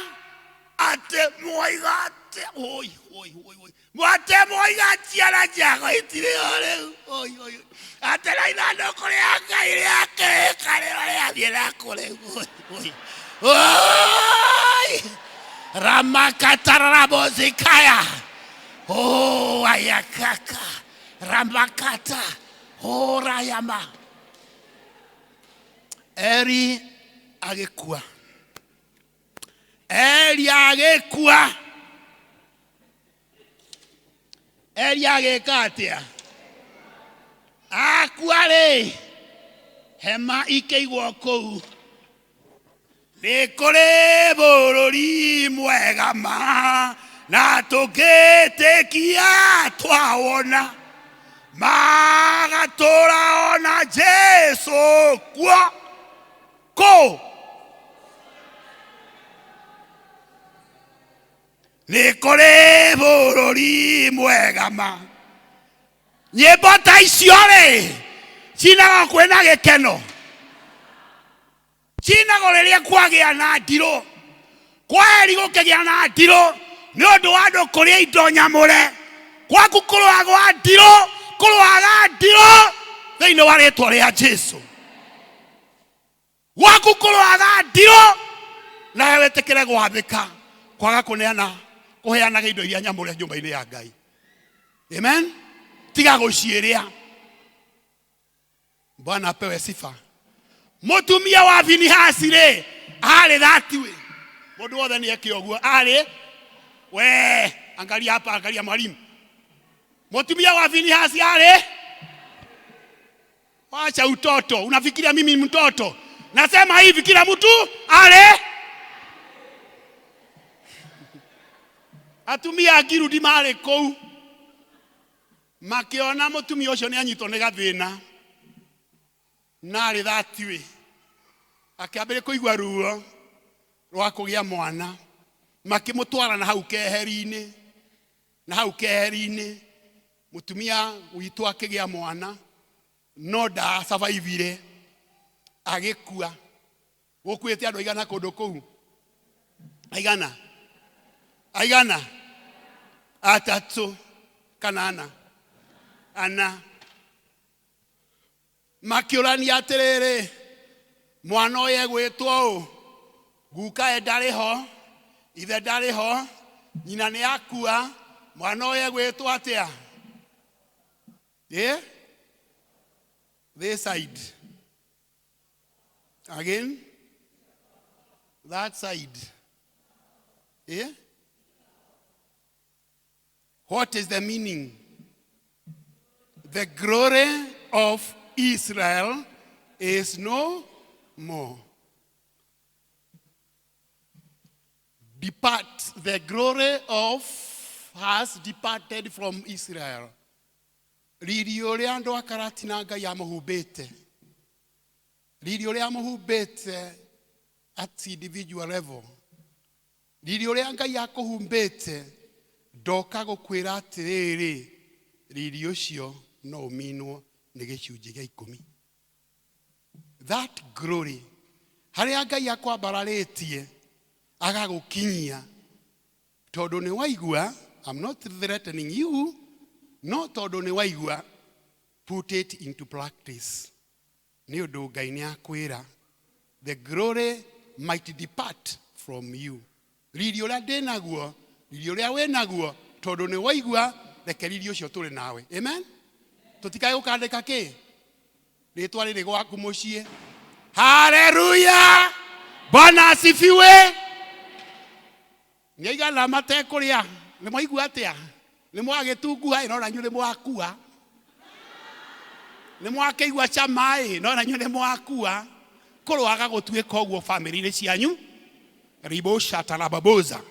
atĩ mwoiga atĩ oi oi oi oi mwate mwoiga ciana ciakwa itirĩ ho rĩu oi oi atĩ na ithandũkũ rĩa Ngai rĩa kĩrĩkanĩro rĩathiĩ na kũ rĩu oi oi oi ramakatararabozikaya oh ayakaka ramakata horayama. Eli agĩkua, Eli agĩkua. Eli agĩka atĩa? Akua rĩ, hema ikĩigwo kũu. Nĩ kũrĩ bũrũri mwega ma, na tũngĩtĩkia twawona, magatũra ona Jesu kuo. Kũ? Nĩ kũrĩ bũrũri mwega ma. Nyĩmbo ta icio rĩ, cinagwo kwĩna gĩkeno, cinagwo rĩrĩa kwagĩa na ndirũ. Kwaheri gũkĩgĩa na ndirũ nĩ ũndũ wa andũ kũrĩa indo nyamũre. Gwaku kũrũagwa ndirũ, kũrũaga ndirũ thĩinĩ wa rĩtwa rĩa Jesu. Gwaku kũrũaga ndirũ, nawe wĩtĩkĩre gwathĩka, kwaga kũneana, kũheanaga indo iria nyamũre nyũmba-inĩ ya Ngai. Amen. Tiga gũciĩrĩa. Bwana apewe sifa. Mũtumia wa Finehasi rĩ, arĩ that way. Mũndũ wothe nĩ eke ũguo. Arĩ we, angalia hapa, angalia mwalimu. Mũtumia wa Finehasi arĩ, wacha utoto, unafikiria mimi ni mtoto? Nasema hivi, kila mtu arĩ. Atumia a Ngirudi marĩ kũu makĩona mũtumia ũcio nĩ anyitwo nĩ gathĩna na arĩ that way, akĩambĩrĩria kũigua ruo rwa kũgĩa mwana, makĩmũtwara na hau keheri-inĩ, na hau keheri-inĩ. Mutumia witũ akĩgĩa mwana no ndacavaivire agĩkua. Gũkuĩte andũ aigana kũndũ kũu? Aigana? Aigana? Atatũ kana ana? Ana. Makĩũrania atĩrĩrĩ, mwana ũyũ egwĩtwo ũ? Gukae ndarĩ ho, ithe ndarĩ ho, nyina nĩ akua, mwana ũyũ egwĩtwo atĩa? Eh? This side. Again? That side. Eh? What is the meaning? The glory of Israel is no more. Depart, the glory of has departed from Israel. Riri ũrĩa andũ a Karatina Ngai amũhumbĩte. Riri ũrĩa amũhumbĩte at individual level. Riri ũrĩa Ngai akũhumbĩte ndoka gũkwĩra atĩrĩrĩ, riri ũcio no ũminwo nĩ gĩcunjĩ gĩa ikũmi. That glory, harĩa Ngai akwambararĩtie agagũkinyia, tondũ nĩ waigua, I'm not threatening you, no tondũ nĩ waigua, put it into practice. Nĩ ũndũ Ngai nĩ akwĩra, the glory might depart from you. Riri ũrĩa ndĩ naguo, riri ũrĩa wĩ naguo, tondũ nĩ waigua, reke riri ũcio tũrĩ nawe. Amen? Tũtikae gũkandĩka kĩ? Rĩtwa rĩrĩ gwaku mũciĩ. Haleluya! Bwana asifiwe. Nĩ aigana matekũrĩa? Nĩ mwaigua atĩa? Nĩ mwagĩtunguha ĩ, no na inyuĩ nĩ mwakua. Nĩ mwakĩigua cama ĩ, no na inyuĩ nĩ mwakua. Kũroaga gũtuĩka ũguo bamĩrĩ-inĩ cianyu. Ribosha tarababoza.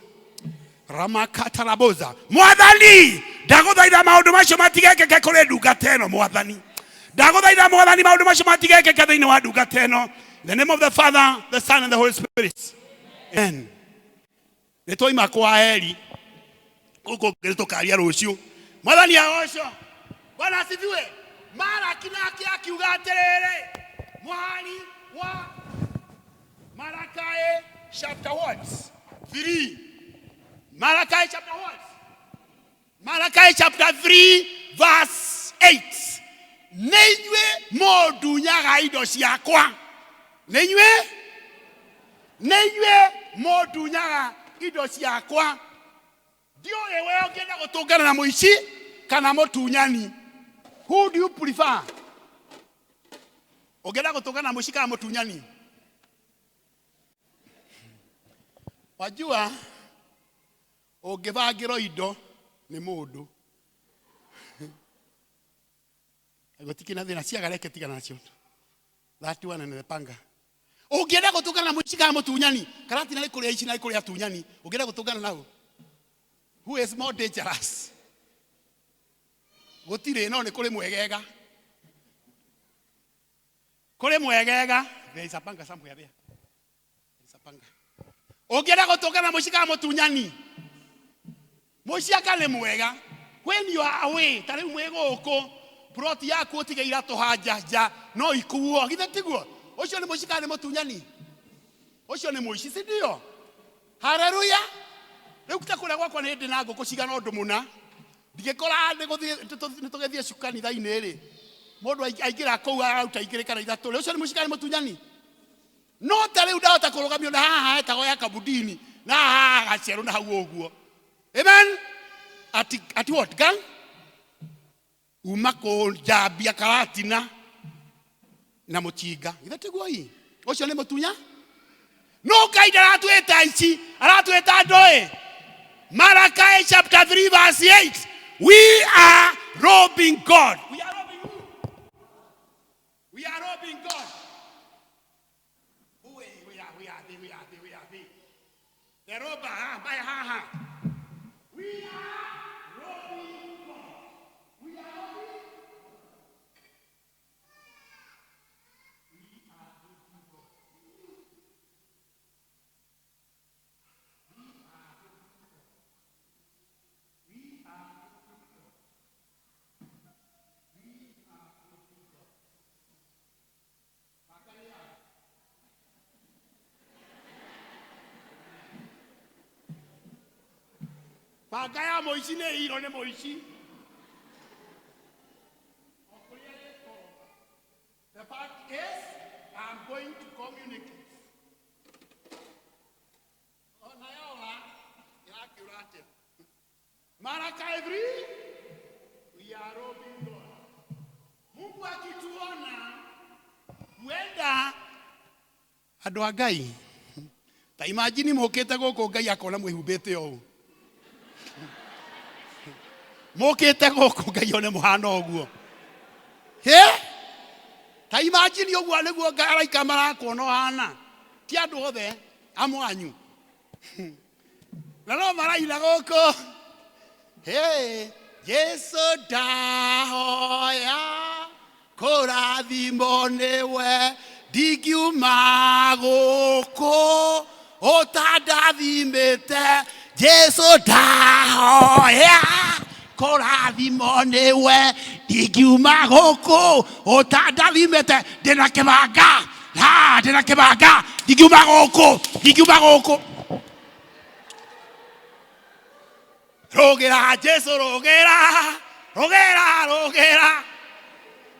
Ramakataraboza. Mwathani, ndagũthaitha maũndũ macio matigekĩke kũrĩ ndungata ĩno mwathani. Ndagũthaitha mwathani maũndũ macio matigekĩke thĩinĩ wa ndungata ĩno. In the name of the Father, the Son and the Holy Spirit. Amen. Nĩ twaima kwa Eli. Gũkũ nĩ tũkaria rũciũ. Mwathani agocwo. Bwana asifiwe. Malaki nake akiuga atĩrĩrĩ, mũhari wa Malachi chapter what? 3. Malachi chapter what? Malachi chapter 3 verse 8. Nĩ inyuĩ mũndunyaga indo ciakwa. Nĩ inyuĩ? Nĩ inyuĩ mũndunyaga indo ciakwa. Ndiũĩ we ũngĩenda gũtũngana na mũici kana mũtunyani. Who do you prefer? Ũngĩenda gũtũngana na mũici kana mũtunyani? Wajua ũngĩbangĩrwo indo nĩ mũndũ gũtikĩ na thĩna ciaga reke tigana nacio. That one and the panga. Ũngĩenda gũtũngana na mũici kana mũtunyani, Karatina nĩ kũrĩa ici na nĩ kũrĩa atunyani. Ũngĩenda gũtũngana nao, who is more dangerous? Gũtirĩ, no nĩ kũrĩ mwegega. Kũrĩ mwegega. There is a panga somewhere there. There is a panga. Ũngĩenda gũtũngana na mũici kana mũtunyani, mũici anga nĩ mwega. When you are away, ta rĩu mwĩ gũkũ, plot yaku ũtige iratũ hanja nja, no ikuo. Githĩ tiguo? Ũcio nĩ mũici kana nĩ mũtunyani? Ũcio nĩ mũici, si ndio? Haleluya! Rĩu ta kũrĩa gwakwa nĩ ndĩ na ngũkũ cigana ũndũ mũna. Ndingĩkora nĩ tũgĩthiĩ kanitha-inĩ rĩ, mũndũ aingĩra kũu araruta igĩrĩ kana ithatũ. Ũcio nĩ mũici kana nĩ mũtunyani? No ta rĩu ndahota kũrũgamio na haha hetagwo ya Kabudini, na haha gacerũ na hau ũguo. Amen? Ati, ati what? Gang? Uma kũnjambia Karatina na mũtinga. Githĩ tiguo ii? Ũcio nĩ mũtunya? No Ngai ndaratwĩta ici, aratwĩta andũ ĩ. Malachi chapter 3 verse 8. We are robbing God. We are robbing who? We are robbing God. Who we are, we are, we are, we are, we. The robber, ha, ha, ha. We are robbing God. We are robbing. We are robbing God. We are robbing God. We are robbing God. Banga ya mũici nĩ ĩirwo nĩ mũici. The fact is, I'm going to communicate. Ona yora, ĩrakiura atĩa? Malachi 3, we are robbing God. Mungu akituona, huenda andũ a Ngai ta imagine mũkĩte gũkũ Ngai akona mwĩhumbĩte ũũ. Mũkĩte gũkũ Ngai one mũhana ũguo. Hĩ? Ta imagine ũguo nĩguo Ngai araika marakuona ũhana. Ti andũ othe amwe anyu. Na no maraina gũkũ. Hey, Jesu ndahoya kũrathimwo nĩwe ndingiuma gũkũ ũtandathimĩte. Jesu ndahoya kũrathimwo nĩwe ndingiuma gũkũ ũtandathimĩte. Ndĩna kĩbanga, ha, ndĩna kĩbanga, ndingiuma gũkũ, ndingiuma gũkũ. Rũgĩra Jesu, rũgĩra, rũgĩra, rũgĩra.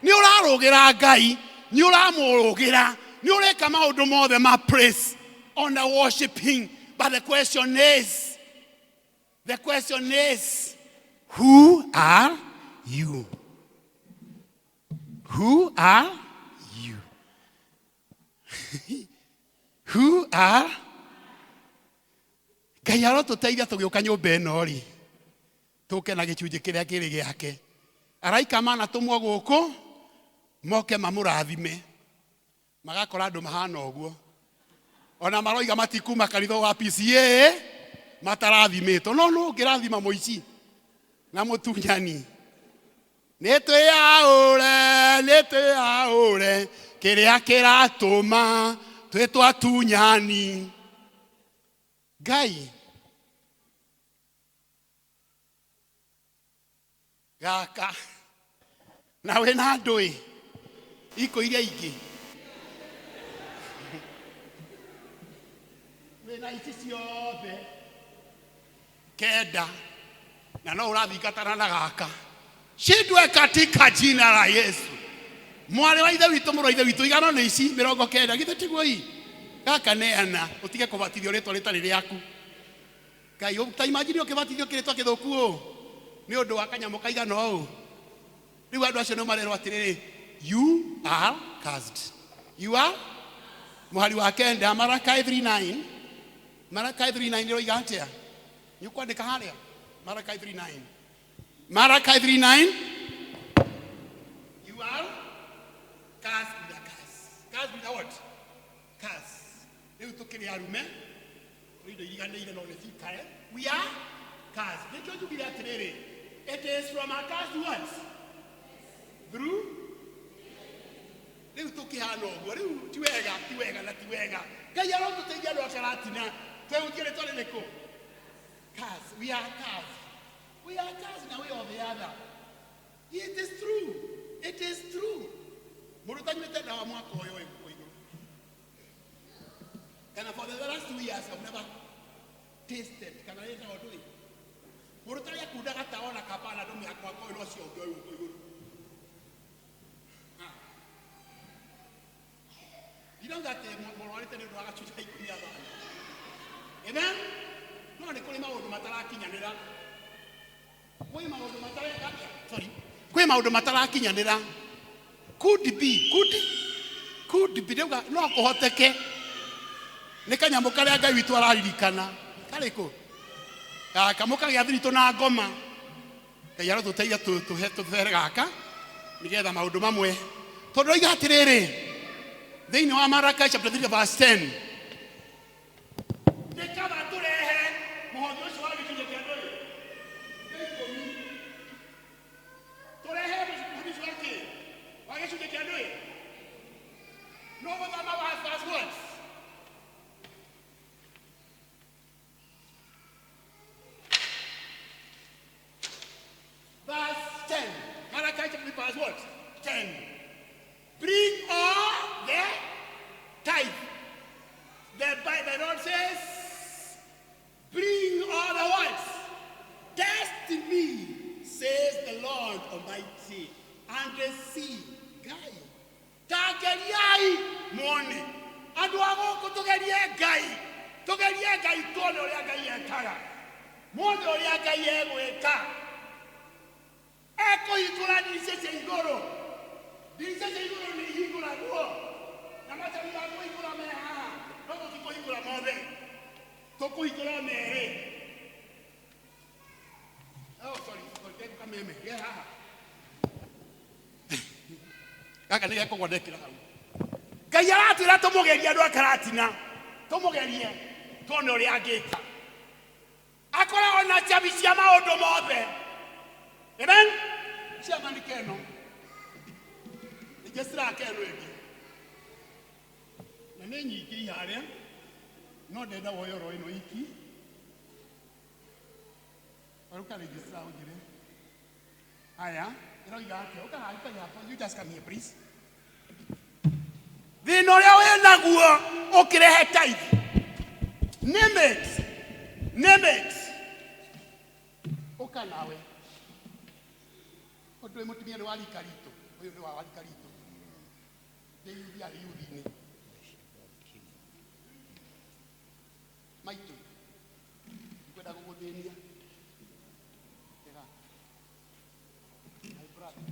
Nĩ ũrarũgĩra Ngai, nĩ ũramũrũgĩra, nĩ ũreka maũndũ mothe ma praise on the worshiping. But the question is, who are you? Who are you? Who are? Ngai arotũteithia tũgĩũka nyũmba ĩno rĩ, tũke na gĩcunjĩ kĩrĩa kĩrĩ gĩake. Araika manatũmwo gũkũ moke mamũrathime, magakora andũ mahana ũguo. Ona maroiga matikuma kanitha wa PCA matarathimĩtwo. No nũ ũngĩrathima mũici na mũtunyani? Nĩ twĩyaũre, nĩ twĩyaũre kĩrĩa kĩratũma twĩtwo atunyani. Ngai gaka na wĩna andũ ĩ ikũ iria ingĩ wĩna ici ciothe kenda na no ũrathingatana na gaka shindwe katika jina la Yesu. Mwarĩ wa ithe witũ, mũrũ wa ithe witũ, igano nĩ ici 90, githĩ tiguo ii gaka neana ũtige kũbatithio rĩtwa rĩtarĩ rĩaku. Ngai, ta imagine ũkĩbatithio kĩrĩtwa kĩthũku ũũ nĩ ũndũ wa kanyamũ kaigana ũũ. Rĩu andũ acio nĩ marerwo atĩrĩrĩ, you are cursed. You are mũhari wa kenda, Malachi 3:9. Malachi 3:9 ĩroiga atĩa? Nĩ ũkwandĩka harĩa Malachi 3:9. Malachi 3:9, you are cursed with a curse. Cursed with a what? Curse. Rĩu tũkĩrĩ arume kũrĩ indo iriganĩire no nĩ cikare. We are cursed. Nĩkĩo njugire atĩrĩrĩ, it is from a cursed what? Through. Rĩu tũkĩhana ũguo, rĩu ti wega, ti wega na ti wega. Ngai arotũteithia andũ a Karatina twehutie rĩtwa rĩrĩkũ? Curse. We are cursed. We are cursed in a way or the other. It is true. It is true. Mũndũ ũtanyuĩte ndawa mwaka ũyũ wĩ gũkũ igũrũ. Kana for the last 2 years I've never tasted. Kana ĩtagwo ndũĩ. Mũndũ ũtarĩ akundaga tawa na kapana ndũ mĩaka mwaka ũyũ no cionge ũyũ gũkũ igũrũ. Ndirauga atĩ mũrwarĩte nĩ ũndũ wa gacunjĩ ka ikũmi athani. Amen. No nĩ kũrĩ maũndũ matarakinyanĩra. Kwĩ maũndũ matareka, sorry. Kwĩ maũndũ matarakinyanĩra. Could be, could be ndauga no kũhoteke nĩ kanyamũ karĩa Ngai witũ araririkana karĩkũ gaka mũkagĩa thiritũ na ngoma. Ngai arotũteithia tũhe tũthere gaka nĩgetha maũndũ mamwe tondũ oiga atĩrĩrĩ thĩinĩ wa Malachi chapter 3 verse 10, nĩ kaba tũrehe mũhothi ũcio wa gĩcunjĩ kĩa ndũĩ gĩa ikũmi, tũrehe mũhothi ũcio wa kĩ wa gĩcunjĩ kĩa ndũĩ no gũthoma wa verse what? Verse 10. Malachi chapter 3 verse what? 10. Bring all the tithe. God Almighty and see. Ngai. Ta geriai muone. Andũ a gũkũ tũgerie Ngai. Tũgerie Ngai tuone ũrĩa Ngai ekaga. Muone ũrĩa Ngai egwĩka. Ekũhingũra ndirica cia igũrũ. Ndirica cia igũrũ nĩ ihingũragwo. Na macabi ma kũhingũra me haha. No tũtikũhingũra mothe. Tũkũhingũra merĩ. Oh, sorry, sorry, geko kameme, ge haha. Gaka nĩ gekũgwa ndekĩra hau. Ngai aratwĩra tũmũgerie andũ a Karatina. Tũmũgerie tuone ũrĩa angĩka. Akoragwo na cabi cia maũndũ mothe. Amen. Ciama nĩ keno. Ningĩ ciraka ĩno ĩngĩ. Na nĩ nyingĩ iharĩa. No ndenda woye oro ĩno iki. Waruka register ũnjĩre. Haya, ĩroiga atĩa? Ũka haha, ũka haha. You just come here, please. Thĩna ũrĩa wĩ naguo ũkĩrehe tithe. Name it. Name it. Ũka nawe. Ũndũ ũyũ mũtumia nĩ wa rika ritũ. Ũyũ nĩ wa rika ritũ. Ndĩ yuthi arĩ yuthi-inĩ. Maitũ. Ndikwenda gũgũthĩnia. Tega. My brother.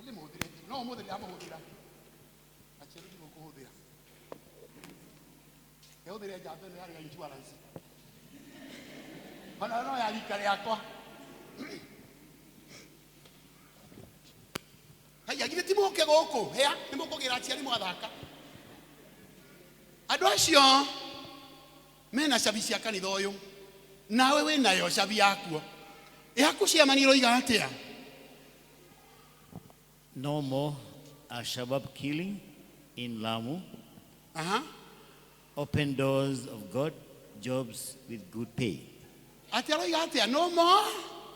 Ndĩmũhũthĩre. No ũmũthĩ ndĩramũhũthĩra. Aciari ndigũkũhũthĩra. Ngehũthĩre njamba ĩno yarĩ ya insurance. Ona no ya rika rĩakwa. Haiya, githĩ ti mũke gũkũ? Hĩa, nĩ mũkũgĩra aciari mwathaka. Andũ acio mena cabi cia kanitha ũyũ. Nawe wĩnayo cabi yakuo. Yaku ciama nĩ iroiga atĩa? No more Al-Shabaab killing in Lamu. Aha. Open doors of God, jobs with good pay. Atĩ aroiga atĩa? No more.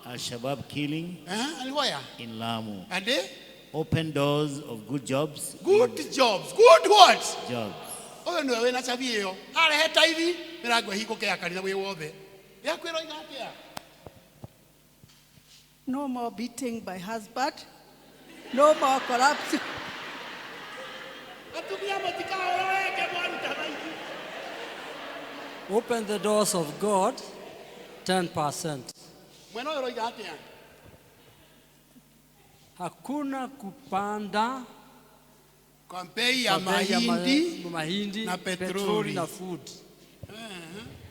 Al-Shabaab killing And where? in Lamu. And Open doors of good jobs. Good jobs. Good what? Jobs. Ũyũ nĩwe wĩna cabi ĩyo. Arehe taithi, mĩrango ĩhingũke ya kanitha wĩ wothe. Yaku ĩroiga atĩa? No more beating by husband. No more corruption. Atumia mũtikahũrwo rĩngĩ mwaruta taithi. Open the doors of God, 10%. Mwena ũyũ ũroiga atĩa? Hakuna kupanda Kwa bei ya kwa bei ya mahindi mahindi na petroli petroli. na food.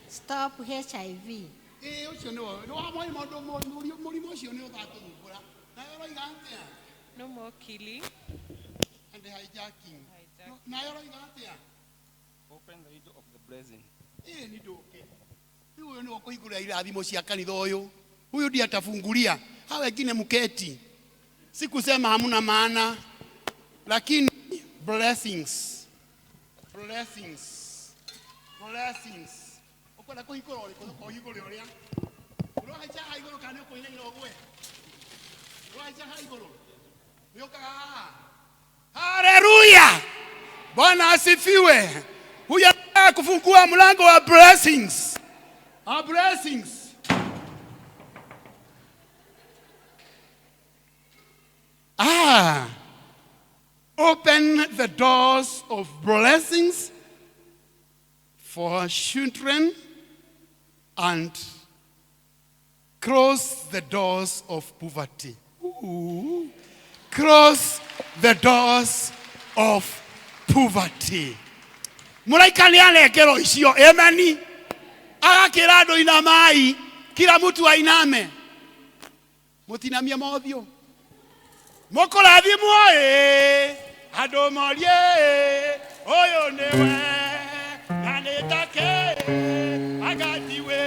Stop HIV. Ĩĩ ũcio nĩwe. Nĩ wa mũrimũ mũrimũ ũcio nĩ ũgatũthumbũra. Nawe ũroiga atĩa? No more killing. And hijacking. Hijacking. Nawe ũroiga atĩa? Open the window of the blessing. Ĩĩ nĩ ndũke. Rĩu ũyũ nĩwe ũkũhingũrĩra irathimo cia kanitha ũyũ. Huyu ndiye atafungulia. Hawa wengine mketi. Sikusema hamuna maana, lakini blessings. Blessings. Blessings. Ũkwenda kũhingũra ũrĩkũ? Ũkũhingũre ũrĩa? Ũrahaica haha igũrũ kana nĩ ũkũinaina ũgwe? Ũrahaica haha igũrũ? Nĩ ũkaga haha? Haleluya! Bwana asifiwe. Huyu anataka kufungua mlango wa blessings. Our blessings. Ah, open the doors of blessings for children and close the doors of poverty. Ooh. Close the doors of poverty. Mũraika nĩ arengerwo icio, ameni. Agakĩra andũ inamai, kila mtu ainame. Mũtinamie mothiũ. Mũkũrathimwo ĩ, andũ morie ĩ, ũyũ nĩwe, na nĩ take agatiwe.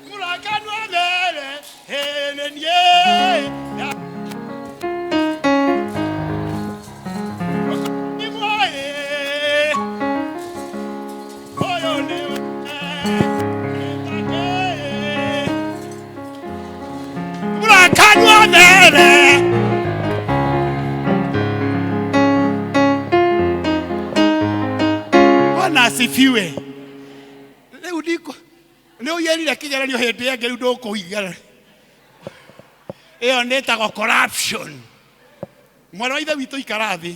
Mũrakanua mere, ĩ nĩ niĩ. Mũkũrathimwo ĩ, ũyũ nĩwe, nĩ take. Mũrakanua mere. Bwana asifiwe. Rĩu ndikũ nĩ ũiyĩrire kĩgeranio hĩndĩ ĩngĩ rĩu ndũkũigera. Ĩyo nĩ ĩtagwo corruption. Mwana wa ithe witũ, ikara thĩ,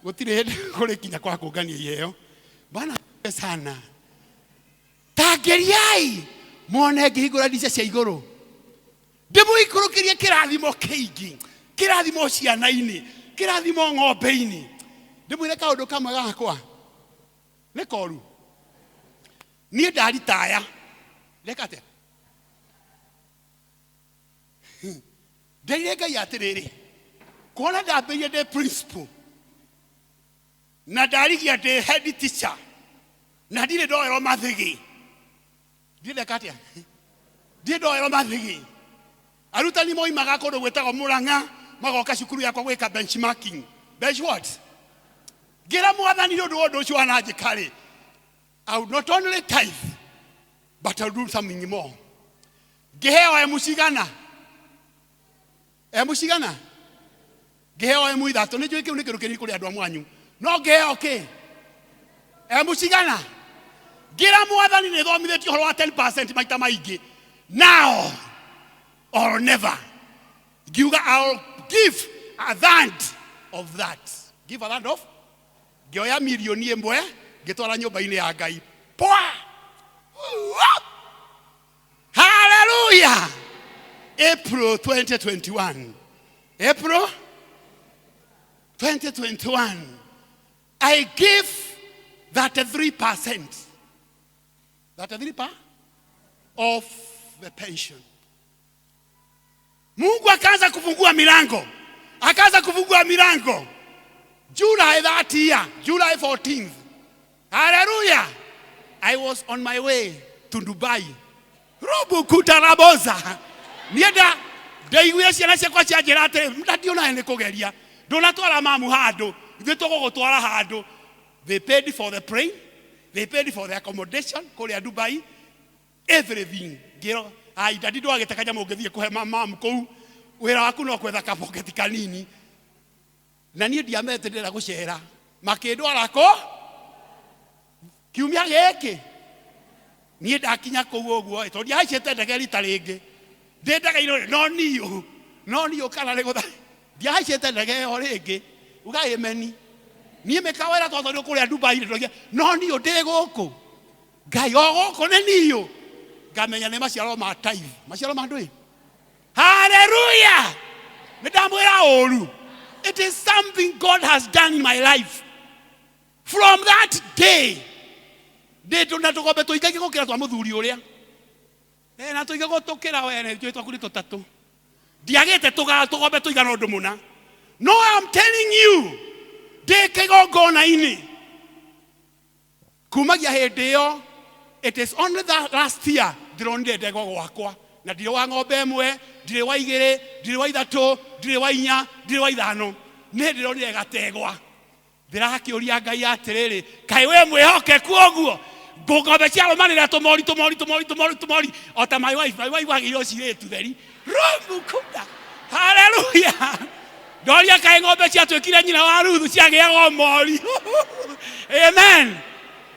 gũtirĩ hĩndĩ kũrĩ kinya kwa kũngania iheo. Bwana asifiwe sana. Tangeriai muone ngĩhingũra ndica cia igũrũ, ndĩmũikũrũkĩrie kĩrathimo kĩingĩ, kĩrathimo ciana-inĩ, kĩrathimo ng'ombe-inĩ. Ndĩmwĩre kaũndũ kamwe gakwa nĩ koru. Niĩ ndaritaya, ndeka atĩa? Nderire Ngai atĩrĩrĩ, kuona ndambĩrĩirie ndĩ principal na ndarigia ndĩ head teacher na ndirĩ ndoerwo mathĩgĩ. Ndirĩ ndeka atĩa? Ndirĩ ndoerwo mathĩgĩ. Arutani moimaga kũndũ gwĩtagwo Mũrang'a magoka cukuru yakwa gwĩka benchmarking. Bench what? Ngĩra Mwathani, nĩ ũndũ wa ũndũ ũcio wananjĩka rĩ, I would not only tithe but I'll do something more. Ngĩheo emu cigana? Emu cigana? Ngĩheo emu ithatũ. Nĩ njũĩ kĩu nĩ kĩndũ kĩnini kũrĩ andũ a mwanyu, no ngĩheo kĩ? Emu cigana? Ngĩra Mwathani, nĩ thomithĩtie ũhoro wa 10% maita maingĩ, now or never. Ngiuga I'll give a third of that, give a third of. Ngĩoya mirioni 1 ngĩtwara nyũmba-inĩ ya Ngai. Pwa! Haleluya! April 2021, April 2021, I give 33%, 33 pa of the pension. Mungu akaanza kufungua milango, akaanza kufungua milango. July that year, July 14th, haleluya, I was on my way to Dubai. Rubu kutaraboza nienda ndaiguire ciana ciakwa cianjĩra atĩrĩ, "Daddy, onawe nĩ kũgeria ndũnatwara mamu handũ, ithuĩ tũgũgũtwara handũ." They paid for the plane, they paid for the accommodation kũrĩa Dubai, everything. Ngĩrwo, "Ai daddy, ndwagĩte kanyamũ ũngĩthiĩ kũhe mamu kũu, wĩra waku no gwetha kaboketi kanini." Na niĩ ndiamete, ndĩrenda gũcera. Makĩndwara kũ kiumia gĩkĩ. Niĩ ndakinya kũu ũguo ĩ, tondũ ndiahaicĩte ndege rita rĩngĩ, ndĩ ndege-inĩ no niũ, no niũ kana nĩ gũtha ndiahaicĩte ndege ĩyo rĩngĩ. Uga ĩmeni. Niĩ mĩkawa ĩrĩa twatwarirwo kũrĩa Dubai ndoigire, no niũ ndĩ gũkũ, Ngai o gũkũ nĩ niũ. Ngamenya nĩ maciaro ma tithe, maciaro ma ndũĩ. Haleluya! Nĩ ndamwĩra ũru. It is something God has done in my life. From that day ndĩ na tũgombe tũingaingĩ gũkĩra twa mũthuri ũrĩa. Eh, na tũingĩ gũtũkĩra we, nĩ njũĩ twaku nĩ tũtatũ. Ndiagĩte tũgombe tũigana ũndũ mũna. No, I'm telling you, ndĩ kĩgongona-inĩ kumagia hĩndĩ ĩyo. It is only that last year ndĩronire ndegwa gwakwa, na ndirĩ wa ng'ombe ĩmwe, ndirĩ wa igĩrĩ, ndirĩ wa ithatũ, ndirĩ wa inya, ndirĩ wa ithano, nĩ ndĩronire gategwa. Ndĩrakĩũria Ngai atĩrĩrĩ, kaĩ we mwĩhokeku ũguo? Ng'ombe ciarũmanĩrĩra tũmori, tũmori, tũmori, tũmori, tũmori, o ta my wife. My wife agĩirwo cirĩtu theri rumu kunda. Haleluya! Ndoria, kaĩ ng'ombe ciatuĩkire nyina wa Ruthu ciagĩaga o mori? Amen.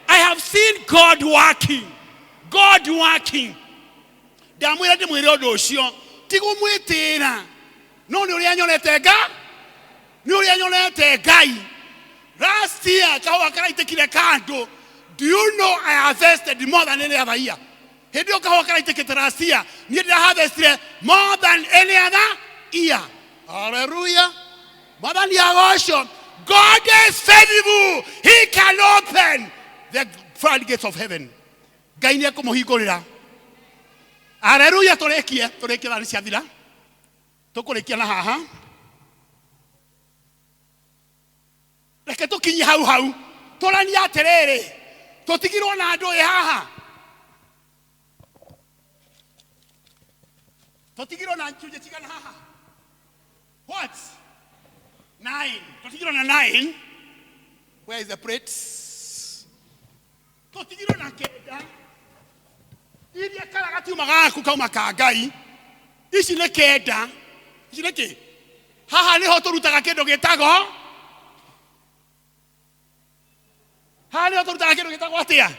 I have seen God working, God working. Ndamwĩra ndĩmwĩre ũndũ ũcio ti gũmwĩtĩĩra, no nĩ ũrĩa nyonete nga nĩ ũrĩa nyonete Ngai. Last year kahũa karaitĩkire kando. Do you know I harvested more than any other year? Hĩndĩ ĩyo kahũa karaitĩkĩte last year, niĩ ndĩra harvestire more than any other year. Hallelujah! Mwathani agocwo. God is faithful. He can open the floodgates of heaven. Ngai nĩ ekũmũhingũrĩra. Haleluya! Tũrĩkie, tũrĩkie, thaa nĩ ciathira. Tũkũrĩkia na haha. Reke tũkinye hau hau, tũranie atĩrĩrĩ, tũtigirwo na andũ ĩ haha, tũtigirwo na icunjĩ cigana haha? What? Nine. Tũtigirwo na nine. Where is the plate? Tũtigirwo na kenda iria kara gatiuma gaku kauma ka Ngai. Ici nĩ kenda. Ici nĩ kĩ? Haha nĩho tũrutaga kĩndũ gĩtagwo, haha nĩho tũrutaga kĩndũ gĩtagwo atĩa?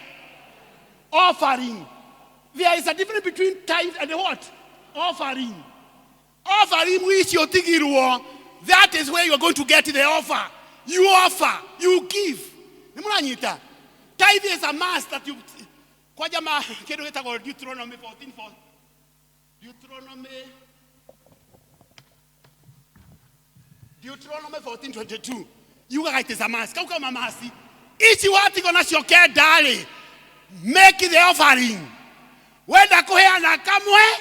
Offering. There is a difference between tithe and what? Offering. Offering icio tigirwo, that is where you are going to get the offer. You offer, you give. Nĩ mũranyita? Tithe is a must that you kwanja ma kĩndũ gĩtagwo Deuteronomy 14:4. Deuteronomy 14:22 yugaga it is a must. Kau kama must. Ici watigo nacio kenda rĩ, make the offering. Wenda kũheana kamwe,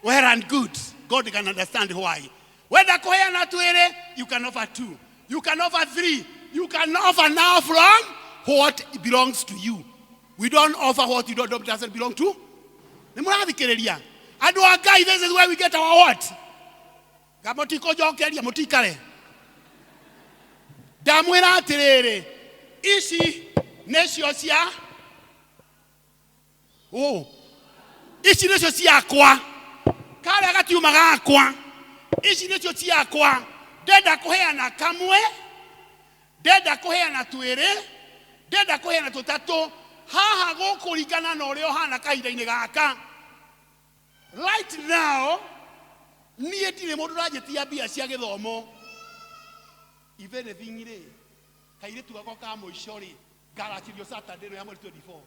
well and good. God can understand why. Wenda kũheana twĩrĩ, you can offer two. You can offer three. You can offer now from what belongs to you. We don't offer what you don't doesn't belong to. Nĩ mũrathikĩrĩria? Andũ a Ngai, this is where we get our what? Nga mũtikũnjokeria, mũtikare. Ndamwĩra atĩrĩrĩ, ici nĩcio cia oh, ici nĩcio ciakwa, karĩa gatiuma gakwa, ici nĩcio ciakwa. Ndenda kũheana kamwe, ndenda kũheana twĩrĩ, ndenda kũheana tũtatũ. Haha gũkũringana na ũrĩa ũhana kahinda-inĩ gaka. Right now niĩ ndirĩ mũndũ ũranjĩtia mbia cia gĩthomo. If anything rĩ, kairĩtu gakwa ka mũico rĩ, ngaracirio Saturday ĩno ya mweri 24.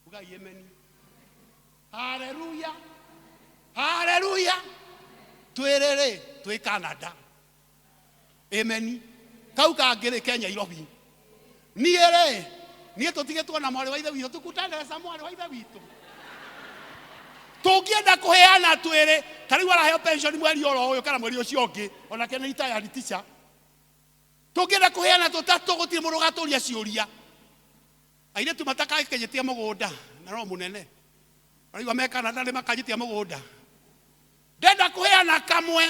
Ugai amen. Haleluya, haleluya. Twĩrĩ rĩ, twĩ Canada. Amen. Kau kangĩ rĩ, Kenya Irobi. Niĩ rĩ, niĩ tũtigĩtwo na mwarĩ wa ithe witũ, tũkutanderesa mwarĩ wa ithe witũ. Tũngĩenda kũheana twĩrĩ, ta rĩu araheo pension mweri oro ũyũ kana mweri ũcio ũngĩ, onake nĩ retired teacher. Tũngĩenda kũheana tũtatũ, gũtirĩ mũndũ ũgatũria ciũria. Airĩtu matakakenyetia mũgũnda, na no mũnene. Araigua me Canada nĩ makanjĩtia mũgũnda. Ndenda kũheana kamwe,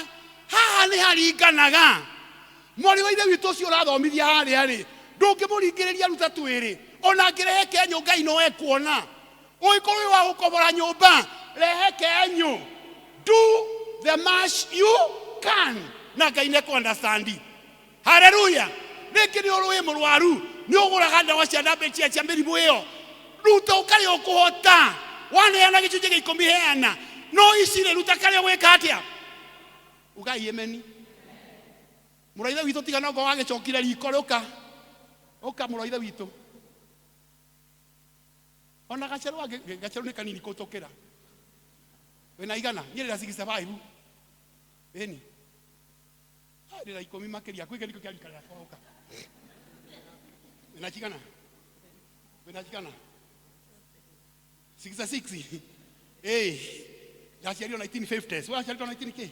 haha nĩ haringanaga. Mwarĩ wa ithe witũ ũcio ũrathomithia harĩa rĩ, ndũngĩmũringĩrĩria ruta twĩrĩ. Ona angĩrehe kenyũ Ngai no ekuona. Ũngĩkorwo wĩ wa gũkobora nyũmba, rehe kenyũ. Do the much you can. Na Ngai nĩ understand. Haleluya. Rĩngĩ nĩ ũrĩ mũrwaru, nĩ ũgũraga ndawa cia ndambe cia cia mĩrimũ ĩyo. Ruta ũkarĩa ũkũhota. Waneana gĩcunjĩ gĩa ikũmi heana. No ici rĩ, ruta karĩa ũgwĩka atĩa? Ugai amen. Mũrũ witũ tiga no wagĩcokire riko rĩũka. Ũka mũrũ wa witũ. Ona gacerũ gacerũ nĩ kanini kũtũkĩra. Wĩna igana? Niĩ ndĩna 65. Ĩni. Ndĩna ikũmi makĩria. Kwĩ kĩndũ kĩa rika rĩakwa ũka. Wĩna cigana? Wĩna cigana? 66. Eh. Ndaciarirwo 1950s. Waciarirwo 19 kĩ?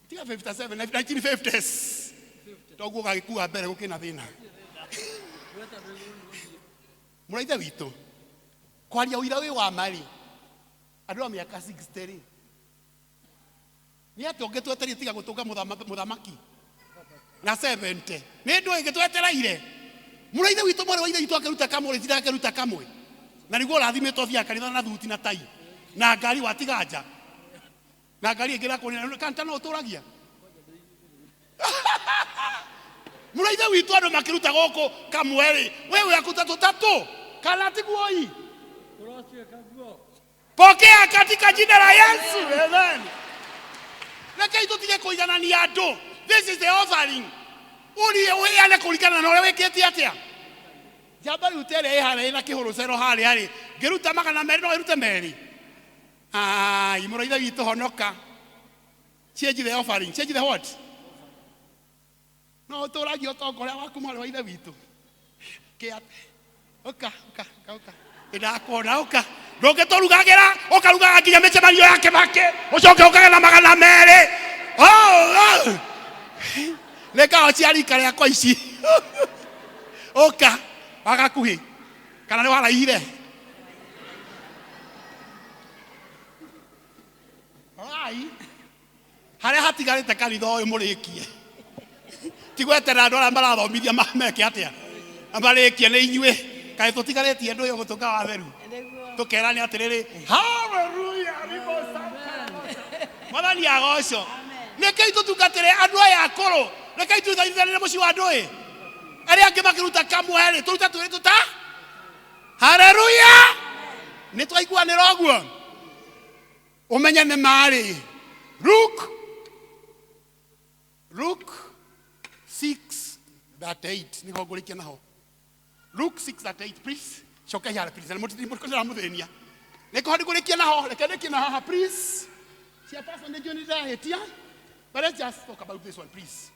Tiga 57, 1950s. Toguo gagĩkua mbere gũkĩna thĩna. Mũrũ wa ithe witũ, kwaria ũira wĩ wa ma rĩ, andũ a mĩaka 60 rĩ, nĩ atĩa ũngĩtwetereire tiga gũtũnga mũthamaki na 70? Nĩ ndũ ĩngĩtwetereire? Mũrũ wa ithe witũ, mwarĩ wa ithe witũ akĩruta kamwe rĩ, tinda akĩruta kamwe. Na nĩguo ũrathimĩtwo bia kanitha na thuti na tai na ngari watiga nja na ngari ĩngĩ ĩrakuonia kanta no ũtũragia. Mũrũ wa ithe witũ andũ makĩruta gũkũ kamwe rĩ, we wĩ tũtatũ kana tiguo i? Pokea katika jina la Yesu. Amen. Rekei tũtige kũiganania andũ. This is the offering. Ũrie ũheane kũringana na ũrĩa wĩkĩte atĩa. Njamba rĩu ta ĩrĩa ĩ harĩa ĩna kĩhũrũcero harĩa rĩ, ngĩruta 200 no ĩrute merĩ. Ai, mũrũ wa ithe witũ honoka. Change the offering. Change the what? No ũtũragie ũtonga ũrĩa waku mwarĩ wa ithe witũ. Kĩa ũka ũka ũka ũka. Ndakuona ũka. Ndũngĩtũrugagĩra, ũkarugaga nginya mĩcemanio ya Kĩbakĩ, ũcoke ũkage na 200. Oh, oh. Nĩ ngao cia rika rĩakwa ici. Ũka, wagakuhĩ. Kana nĩ waraihire? Ai. Harĩa hatigarĩte kanitha ũyũ mũrĩkie. Ti gweterera andũ arĩa marathomithia meke atĩa? Marĩkie nĩ inyuĩ. Kaĩ tũtigarĩtie andũ ũyũ gũtũka watheru. Tũkerane atĩrĩrĩ, haleluya, Mwathani agocwo. Rekei tũtungatĩre andũ aya akũrũ. Rekei tũthaithanĩre mũciĩ wa andũ ĩ. Arĩa angĩ makĩruta kamwe rĩ, tũrute twĩrĩ tũta. Haleluya. Nĩ twaiguanĩra ũguo. Ũmenye nĩ marĩ. Luke Luke 6:38 nĩho ngũrĩkia naho. Luke 6:38 please. Coka ihara please. Na mũtikũra mũthĩnia. Nĩkũho ndĩkũrĩkia naho. Reke ndĩkie na haha please. Cia pastor nĩ njũĩ nĩ ndĩrahĩtia. But let's just talk about this one please.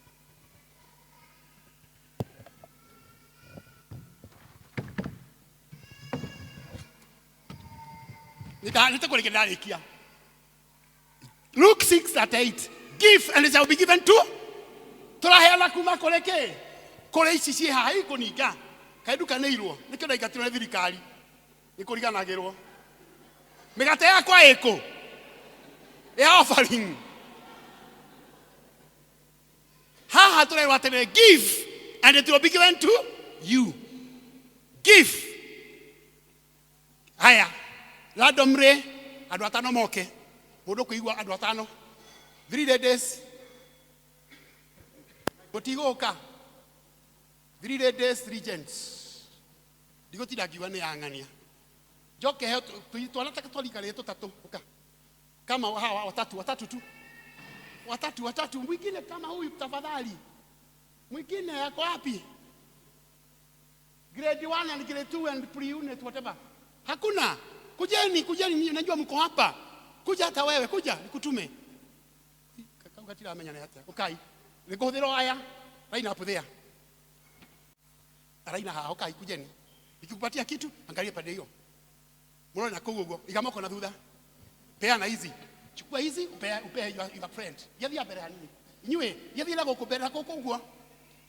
Nĩtakũrĩkia ndarĩkia. Luke 6:38 give and it shall be given to tũraheana kuma kũrĩ kĩ kũrĩ ici ciĩ haha ikũninga kaĩ ndukanĩirwo nĩkĩo ndaingatirwo nĩ thirikari nĩ kũriganagĩrwo mĩgate yakwa ĩkũ ya offering haha tũrerwo atĩrĩ give and it will be given to you give haya randomly andũ atano moke mũndũ kũigua andũ atano three ladies gũtigũka three ladies three gents ndigũtinda ngiuga nĩ yang'ania njoke heo twana ta twarika rĩ tũtatũ ũka kama hawa watatu watatu tu watatu watatu mwingine kama huyu tafadhali mwingine yako wapi grade 1 and grade 2 and pre-unit whatever. Hakuna. Kujeni, kujeni, najua mko hapa. Kuja hata wewe, kuja nikutume. Kaka ugatira amenya nĩ atĩa. Ukai. Nĩngũhũthĩra aya. Line up there. Araina haha, ukai kujeni. Nikikupatia kitu, angalia pande hiyo. Muone kuu ũguo. Iga moko na thutha. Peana hizi. Chukua hizi, upe upe your friend. Yathia mbere hanini. Inyuĩ, yathia na gũkũ mbere na gũkũ ũguo.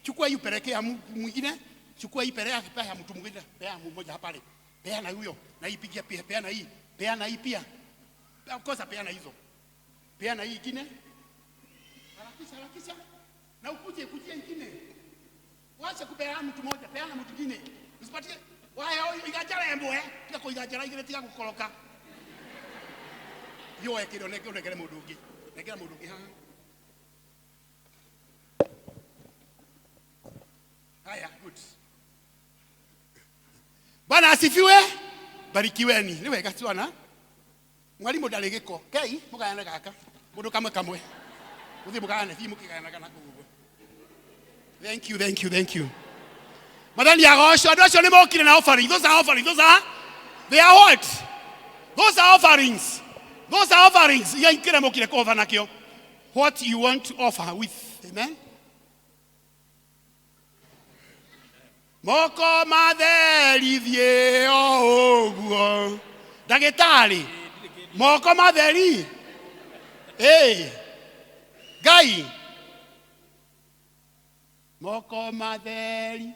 Chukua hii upelekea mwingine. Chukua hii pelea pea mtu mwingine, pea mmoja hapa pale. Peana huyo, na hii pigia pia, peana hii, peana hii pia. Of course peana hizo. Peana hii ingine. Harakisha harakisha. Na ukuje kujia ingine. Wacha kupeana mtu mmoja, peana mtu mwingine. Usipatie waya huyo igajara emwe, tiga kuigajara igire tiga gukoroka. Yo ekire onegere mundu ungi. Negera mundu ungi haha. Haya, good. Bwana asifiwe. Barikiweni. Nĩ wega ciana. Mwalimu ndarĩ gĩko. Kei mũgayane gaka. Mũndũ kamwe kamwe. Mũthiĩ mũgayane, thiĩ mũkĩgayanaga na kũu ũguo. Thank you, thank you, thank you. Mwathani agocwo. Andũ acio nĩ mokire na offering. Those are offerings. Those are they are what? Those are offerings. Those are offerings. Iria ikĩre mokire kũhoba nakĩo. What you want to offer with. Amen. Moko matheri thiĩ o ũguo. Ndagĩtarĩ, moko matheri. Ĩ, Ngai. Moko matheri.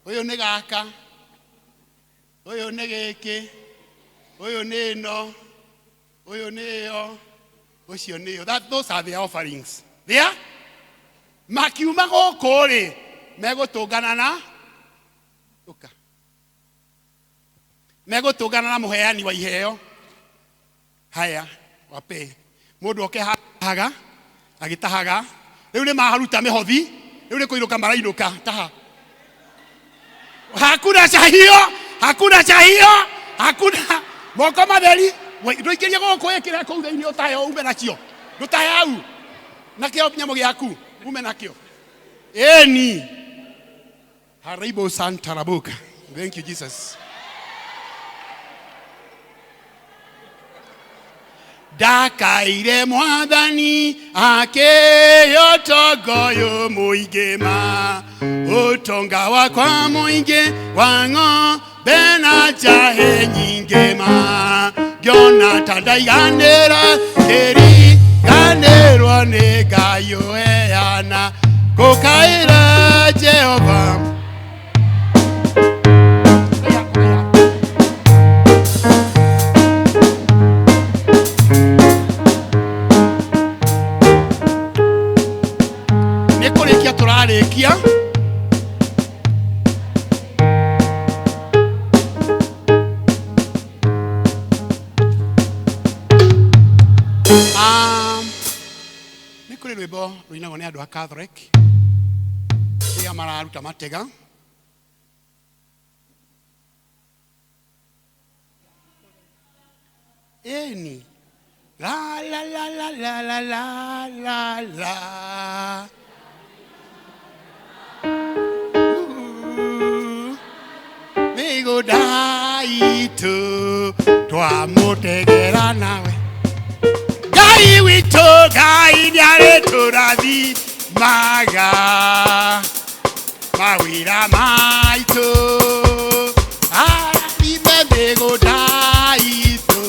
Ũyũ nĩ gaka. Ũyũ nĩ gĩkĩ. Ũyũ nĩ ĩno. Ũyũ nĩ ĩyo. Ũcio nĩ ĩyo. That, those are the offerings. They are? Makiuma gũkũ rĩ, megũtũngana na ũka. Megũtũngana na mũheani wa iheo. Haya, wape. Mũndũ oke haga, agĩtahaga. Rĩu nĩ maruta mĩhothi, rĩu nĩ kũinũka marainũka, taha. Hakuna cha hiyo, hakuna cha hiyo, hakuna. Moko matheri, ndũikĩrie gũkũ ĩkĩre kũu thĩinĩ ũtahe ume nakĩo. Ndũtahe hau. Nakĩo nyamũ gĩaku, ume nakĩo. Eni. Haribo Santa Rabuka. Thank you, Jesus. Ndakaire mwathani akĩotongoyũ mũingĩ ma ũtonga wakwa mũingĩ wa ng'ombe na njahe nyingĩ ma ngĩona ta ndaiganĩra ngĩriganĩrwo nĩ Ngai ũheana ngũkaĩra Jehova. Nĩ kũrĩkia tũrarĩkia. Nĩ kũrĩ rwĩmbo rũinagwo nĩ andũ a Catholic rĩrĩa mararuta matega. Ĩni. La la la la la la la la la. Mĩgũnda itũ twamũtegera nawe Ngai witũ Ngai nĩarĩtũrathimaga mawĩra maitũ arathime mĩgũnda itũ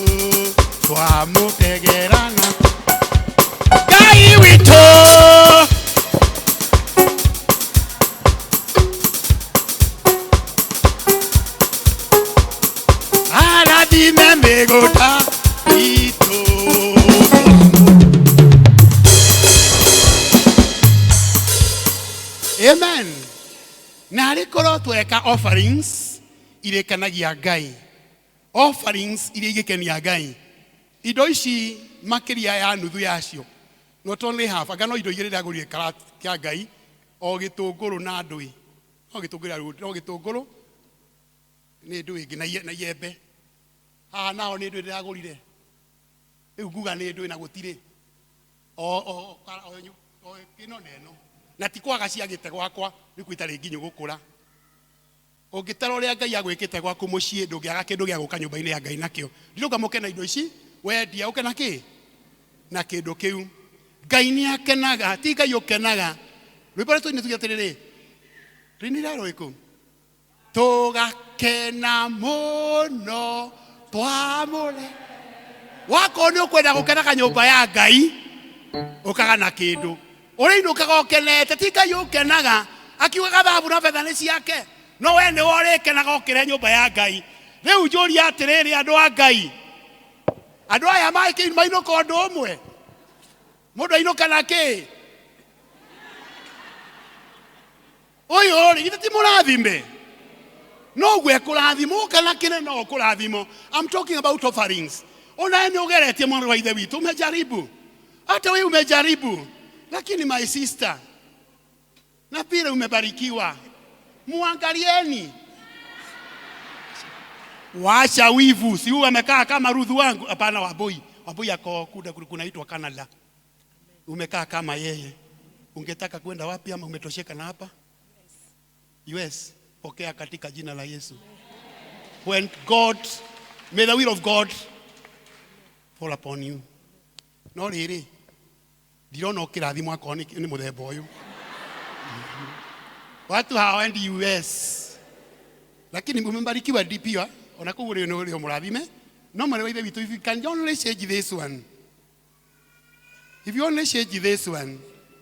twamũtegera nawe Ngai witũ. Arathime mĩgũnda itũ. Amen. Na arĩ korwo tweka offerings irĩkenagia Ngai, offerings iria igĩkenia Ngai, indo ici makĩria ya nuthu yacio, not only half, anga no indo igĩrĩ ndagũrire kĩa Ngai, o gĩtũngũrũ na ndũĩ, no gĩtũngũrũ, no gĩtũngũrũ nĩ ndũĩ ĩngĩ na iembe. Haha nao nĩ ndũĩ ndĩragũrire, rĩu nguga nĩ ndũĩ na gũtirĩ o ĩno na ĩno, na ti kwaga ciagĩte gwakwa, rĩu kwĩ itarĩ nginyu gũkũra. Ũngĩtara ũrĩa Ngai agwĩkĩte gwaku mũciĩ, ndũngĩaga kĩndũ gĩa gũka nyũmba-inĩ ya Ngai nakĩo. Ndirauga mũke na indo ici, wendia ũke na kĩ? Na kĩndũ kĩu. Ngai nĩ akenaga, ti Ngai ũkenaga. Rwĩmbo rũrĩa tũinĩ tuge atĩrĩrĩ, rũinĩre rũrĩkũ? Tũgakena mũno twamũre. Wakorwo nĩ ũkwenda gũkenaga nyũmba ya Ngai, ũkaga na kĩndũ. Ũrĩinũkaga ũkenete, ti Ngai ũkenaga, akiugaga thahabu na betha nĩ ciake, no we nĩwe ũrĩkenaga ũkĩre nyũmba ya Ngai. Rĩu njũria atĩrĩrĩ, andũ a Ngai, andũ aya mainũka ũndũ ũmwe, mũndũ ainũka na kĩ? Ũyũ rĩ, githĩ ti mũrathime? No ũguo ekũrathimwo kana kĩne no ũkũrathimwo. I'm talking about offerings. Ona nĩ ũgeretie mwana wa ithe witũ, umejaribu. Hata wewe umejaribu. Lakini my sister, na pia umebarikiwa. Muangalieni. Wacha wivu, si huyu amekaa kama Ruthu wangu. Hapana, Wambui. Wambui ako kuda kunaitwa Canada. Umekaa kama yeye. Ungetaka kwenda wapi ama umetosheka na hapa? US. Pokea katika jina la Yesu. When God, may the will of God fall upon you. No rĩrĩ, ndirona ũkĩrathimwo akorwo nĩ mũthemba ũyũ. Watu hawaendi US. Lakini umebarikiwa DP wa, ona kũu ũrĩ nĩ ũrĩ mũrathime. No mwarĩ wa ithe witũ, if you can only change this one. If you only change this one.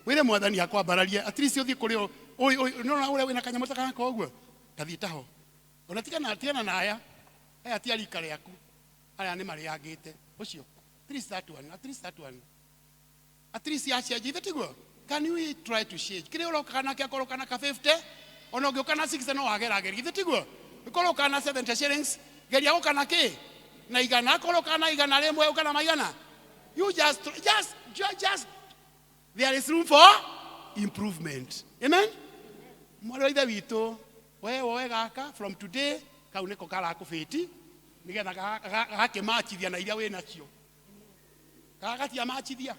Wĩre mwathani akwambararie, at least ũthiĩ kũrĩ ũyũ, nĩũrona ũrĩa wĩna kanyamũ ta gaka ũguo? Tathiĩ taho. Ona tigana na aya. Aya ti a rika rĩaku. Aya nĩ marĩangĩte. Ũcio. At least that one, at least that one. At least ya change, ithe tiguo? Can we try to change? Kĩrĩa ũrokaga nakĩo akorwo kana ka 50, ona ũngĩũka na 60 no wagerageria, ithe tiguo? Ũkorwo ũkaga na 70 shillings, geria gũka na kĩ? Na igana, akorwo ũkaga na igana rĩmwe, ũka na maigana. You just, there is room for improvement. Amen? Mwarĩ wa ithe witũ, we woe gaka, from today, kau nĩko karakũbĩti, nĩgetha gakĩmachithia na iria wĩ nacio. Gagatiamachithia.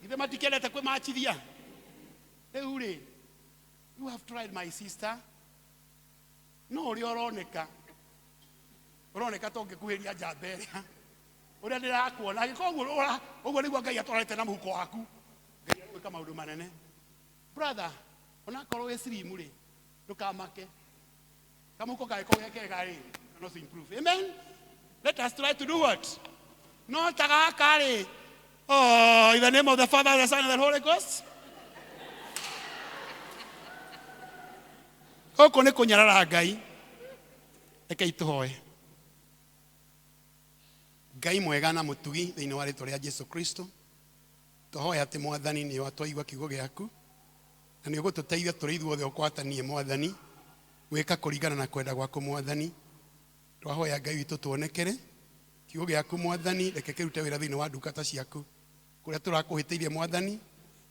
Githĩ matikendete kwĩmachithia? Rĩu rĩ, you have tried my sister. No ũrĩa ũroneka, ũroneka ta ũngĩkuhĩria njamba ĩrĩa. Ũrĩa ndĩrakuona, angĩkorwo ũguo nĩguo Ngai atwarĩte na mũhuko waku, Ngai egwĩka maũndũ manene. Brother, onakorwo wĩ slim rĩ, ndũkamake. Kamũhuko kangĩkorwo ge kega rĩ, can also improve. Amen? Let us try to do what? No ta gaka rĩ. Oh, in the name of the Father, the Son, and the Holy Ghost. Gũkũ nĩ kũnyarara Ngai. Rekei tũhoe. Ngai mwega na mũtugi thĩinĩ wa rĩtwa rĩa Jesu Kristo. Tũhoe atĩ Mwathani nĩ watwaigua kiugo gĩaku na nĩ ũgũtũteithia tũrĩ ithuothe ũkwatanie Mwathani gwĩka kũringana na kwenda gwaku Mwathani. Twahoya Ngai witũ tuonekere kiugo gĩaku Mwathani, reke kĩrute wĩra thĩinĩ wa ndungata ciaku kũrĩa tũrakũhĩtĩirie Mwathani,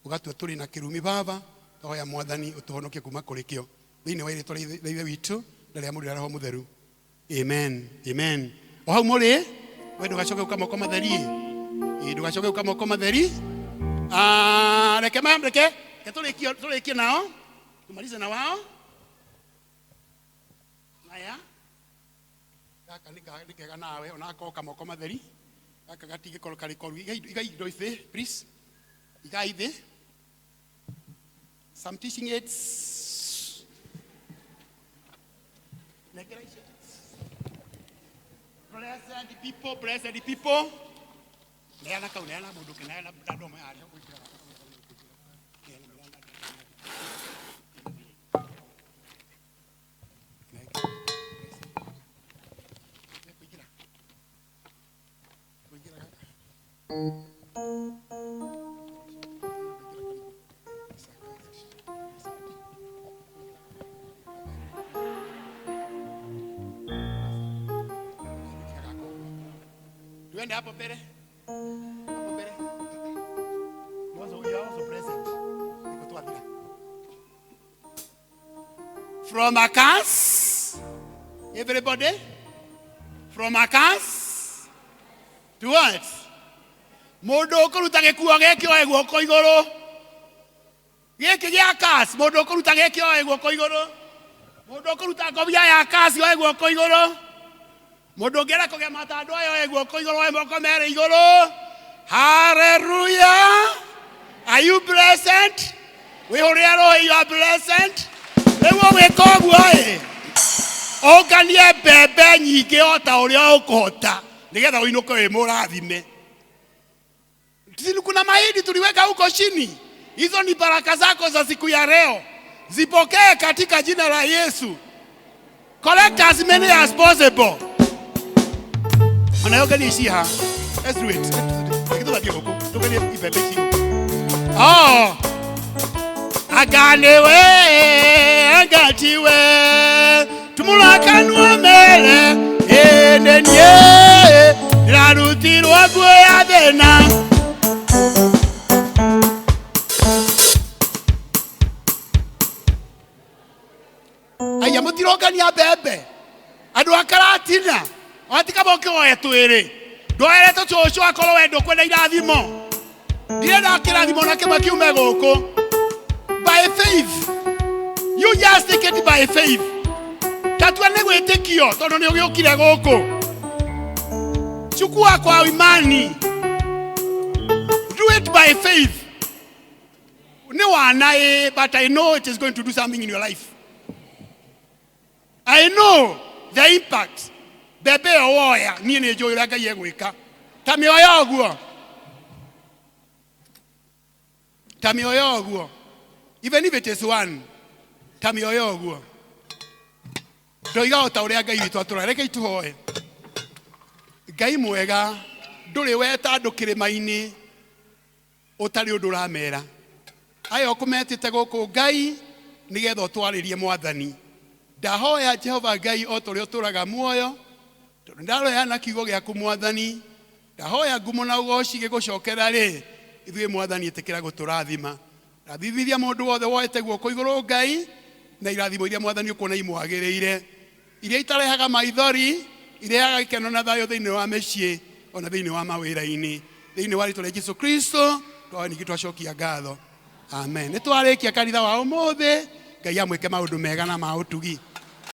ũgatua tũrĩ na kĩrumi Baba. Twahoya Mwathani ũtũhonokie kuma kũrĩ kĩo thĩinĩ wa rĩtwa rĩa Ithe witũ na rĩa Mũriũ na Roho Mũtheru. Amen. Amen. O hau mũrĩ, we ndũgacoke gũka moko matherie. Ĩ, ndũgacoke gũka moko matheri. Ah, reke ma reke reke tũrĩkie tũrĩkie nao tumalize na wao. Haya, gaka nĩ nĩ kega nawe onako ka moko matheri gaka gatingĩkorwo karĩ koru. Igai igai indo ici please, igai thĩ some teaching aids. Nengera icio. Blessed people, blessed people. Neana kau, neana mũndũ ũngĩ, neana andũ amwe arĩa ũgũikara. Neana, neana, neana. Kũingĩra. Kũingĩra gaka. Tuende hapo mbele. Hapo mbele. You are also present. Niko tu athira. From a curse, everybody, from a curse to what? Mũndũ ũkũruta gĩkuo gĩkĩ oe guoko igũrũ. Gĩkĩ gĩa curse, mũndũ ũkũruta gĩkĩ oe guoko igũrũ. Mũndũ ũkũruta ngobia ya curse oe guoko igũrũ. Mũndũ ũngĩenda kũgĩa matandũ aya oe guoko igũrũ, oe moko merĩ igũrũ. Hallelujah. Are you blessed? Wĩhũrĩre rũhĩ, you are blessed. Rĩu ũgwĩka ũguo ĩ, ũnganie mbembe nyingĩ o ta ũrĩa ũkũhota nĩgetha ũinũke wĩ mũrathime. Si kuna mahindi tuliweka huko chini? Hizo ni baraka zako za siku ya leo, zipokee katika jina la Yesu. Collect as many as possible. Onayo nganie ici haha. Let's do it. Let's do it. Reke tũthiĩ gũkũ tũnganie ibembe ici gũkũ. Oh. Aganiwe, agatiwe, tumulakanwa mere, enenie, ndĩrarutirwo nguo ya thĩna. Aya mũtirongania mbembe andũ a Karatina watika moke woe twĩrĩ ndwoere tũcũcũ akorwo we ndũkwenda irathimo ndirenda kĩrathimo na kĩmwe kiume gũkũ. By faith, you just take it by faith. Tatua nĩ gwĩtĩkio tondũ nĩ ũgĩũkire gũkũ. Chukua kwa imani, do it by faith. Nĩ wana ĩ, but I know it is going to do something in your life. I know the impact. Mbembe ĩyo woya niĩ nĩ njũĩ ũrĩa Ngai egwĩka. Ta mĩoya ũguo, ta mĩoya ũguo, even if it is one, ta mĩoya ũguo. Ndoiga o ta ũrĩa Ngai witũ atũra. Reke itũhoe. Ngai mwega, ndũrĩ weta andũ kĩrĩma-inĩ ũtarĩ ũndũ ũramera. Aya ũkũmetĩte gũkũ Ngai nĩgetha ũtwarĩrie Mwathani. Ndahoya Jehova Ngai o ta ũrĩa ũtũraga muoyo, tondũ ndaroya kiugo gĩaku Mwathani, ndahoya ngumo na ũgoci gĩgũcokera rĩ, ithuĩ Mwathani ĩtĩkĩra gũtũrathima. Rathimithia mũndũ wothe woete guoko igũrũ Ngai, na irathimo iria Mwathani ũkuona imwagĩrĩire, iria itarehaga maithori, irehaga gĩkeno na thayũ thĩinĩ wa mĩciĩ ona thĩinĩ wa mawĩra-inĩ. Thĩinĩ wa rĩtwa rĩa Jesu Kristo twawe ningĩ twacokia ngatho, amen. Nĩ twarĩkia kanitha wa ũmũthĩ. Ngai amwĩke maũndũ mega na ma ũtugi.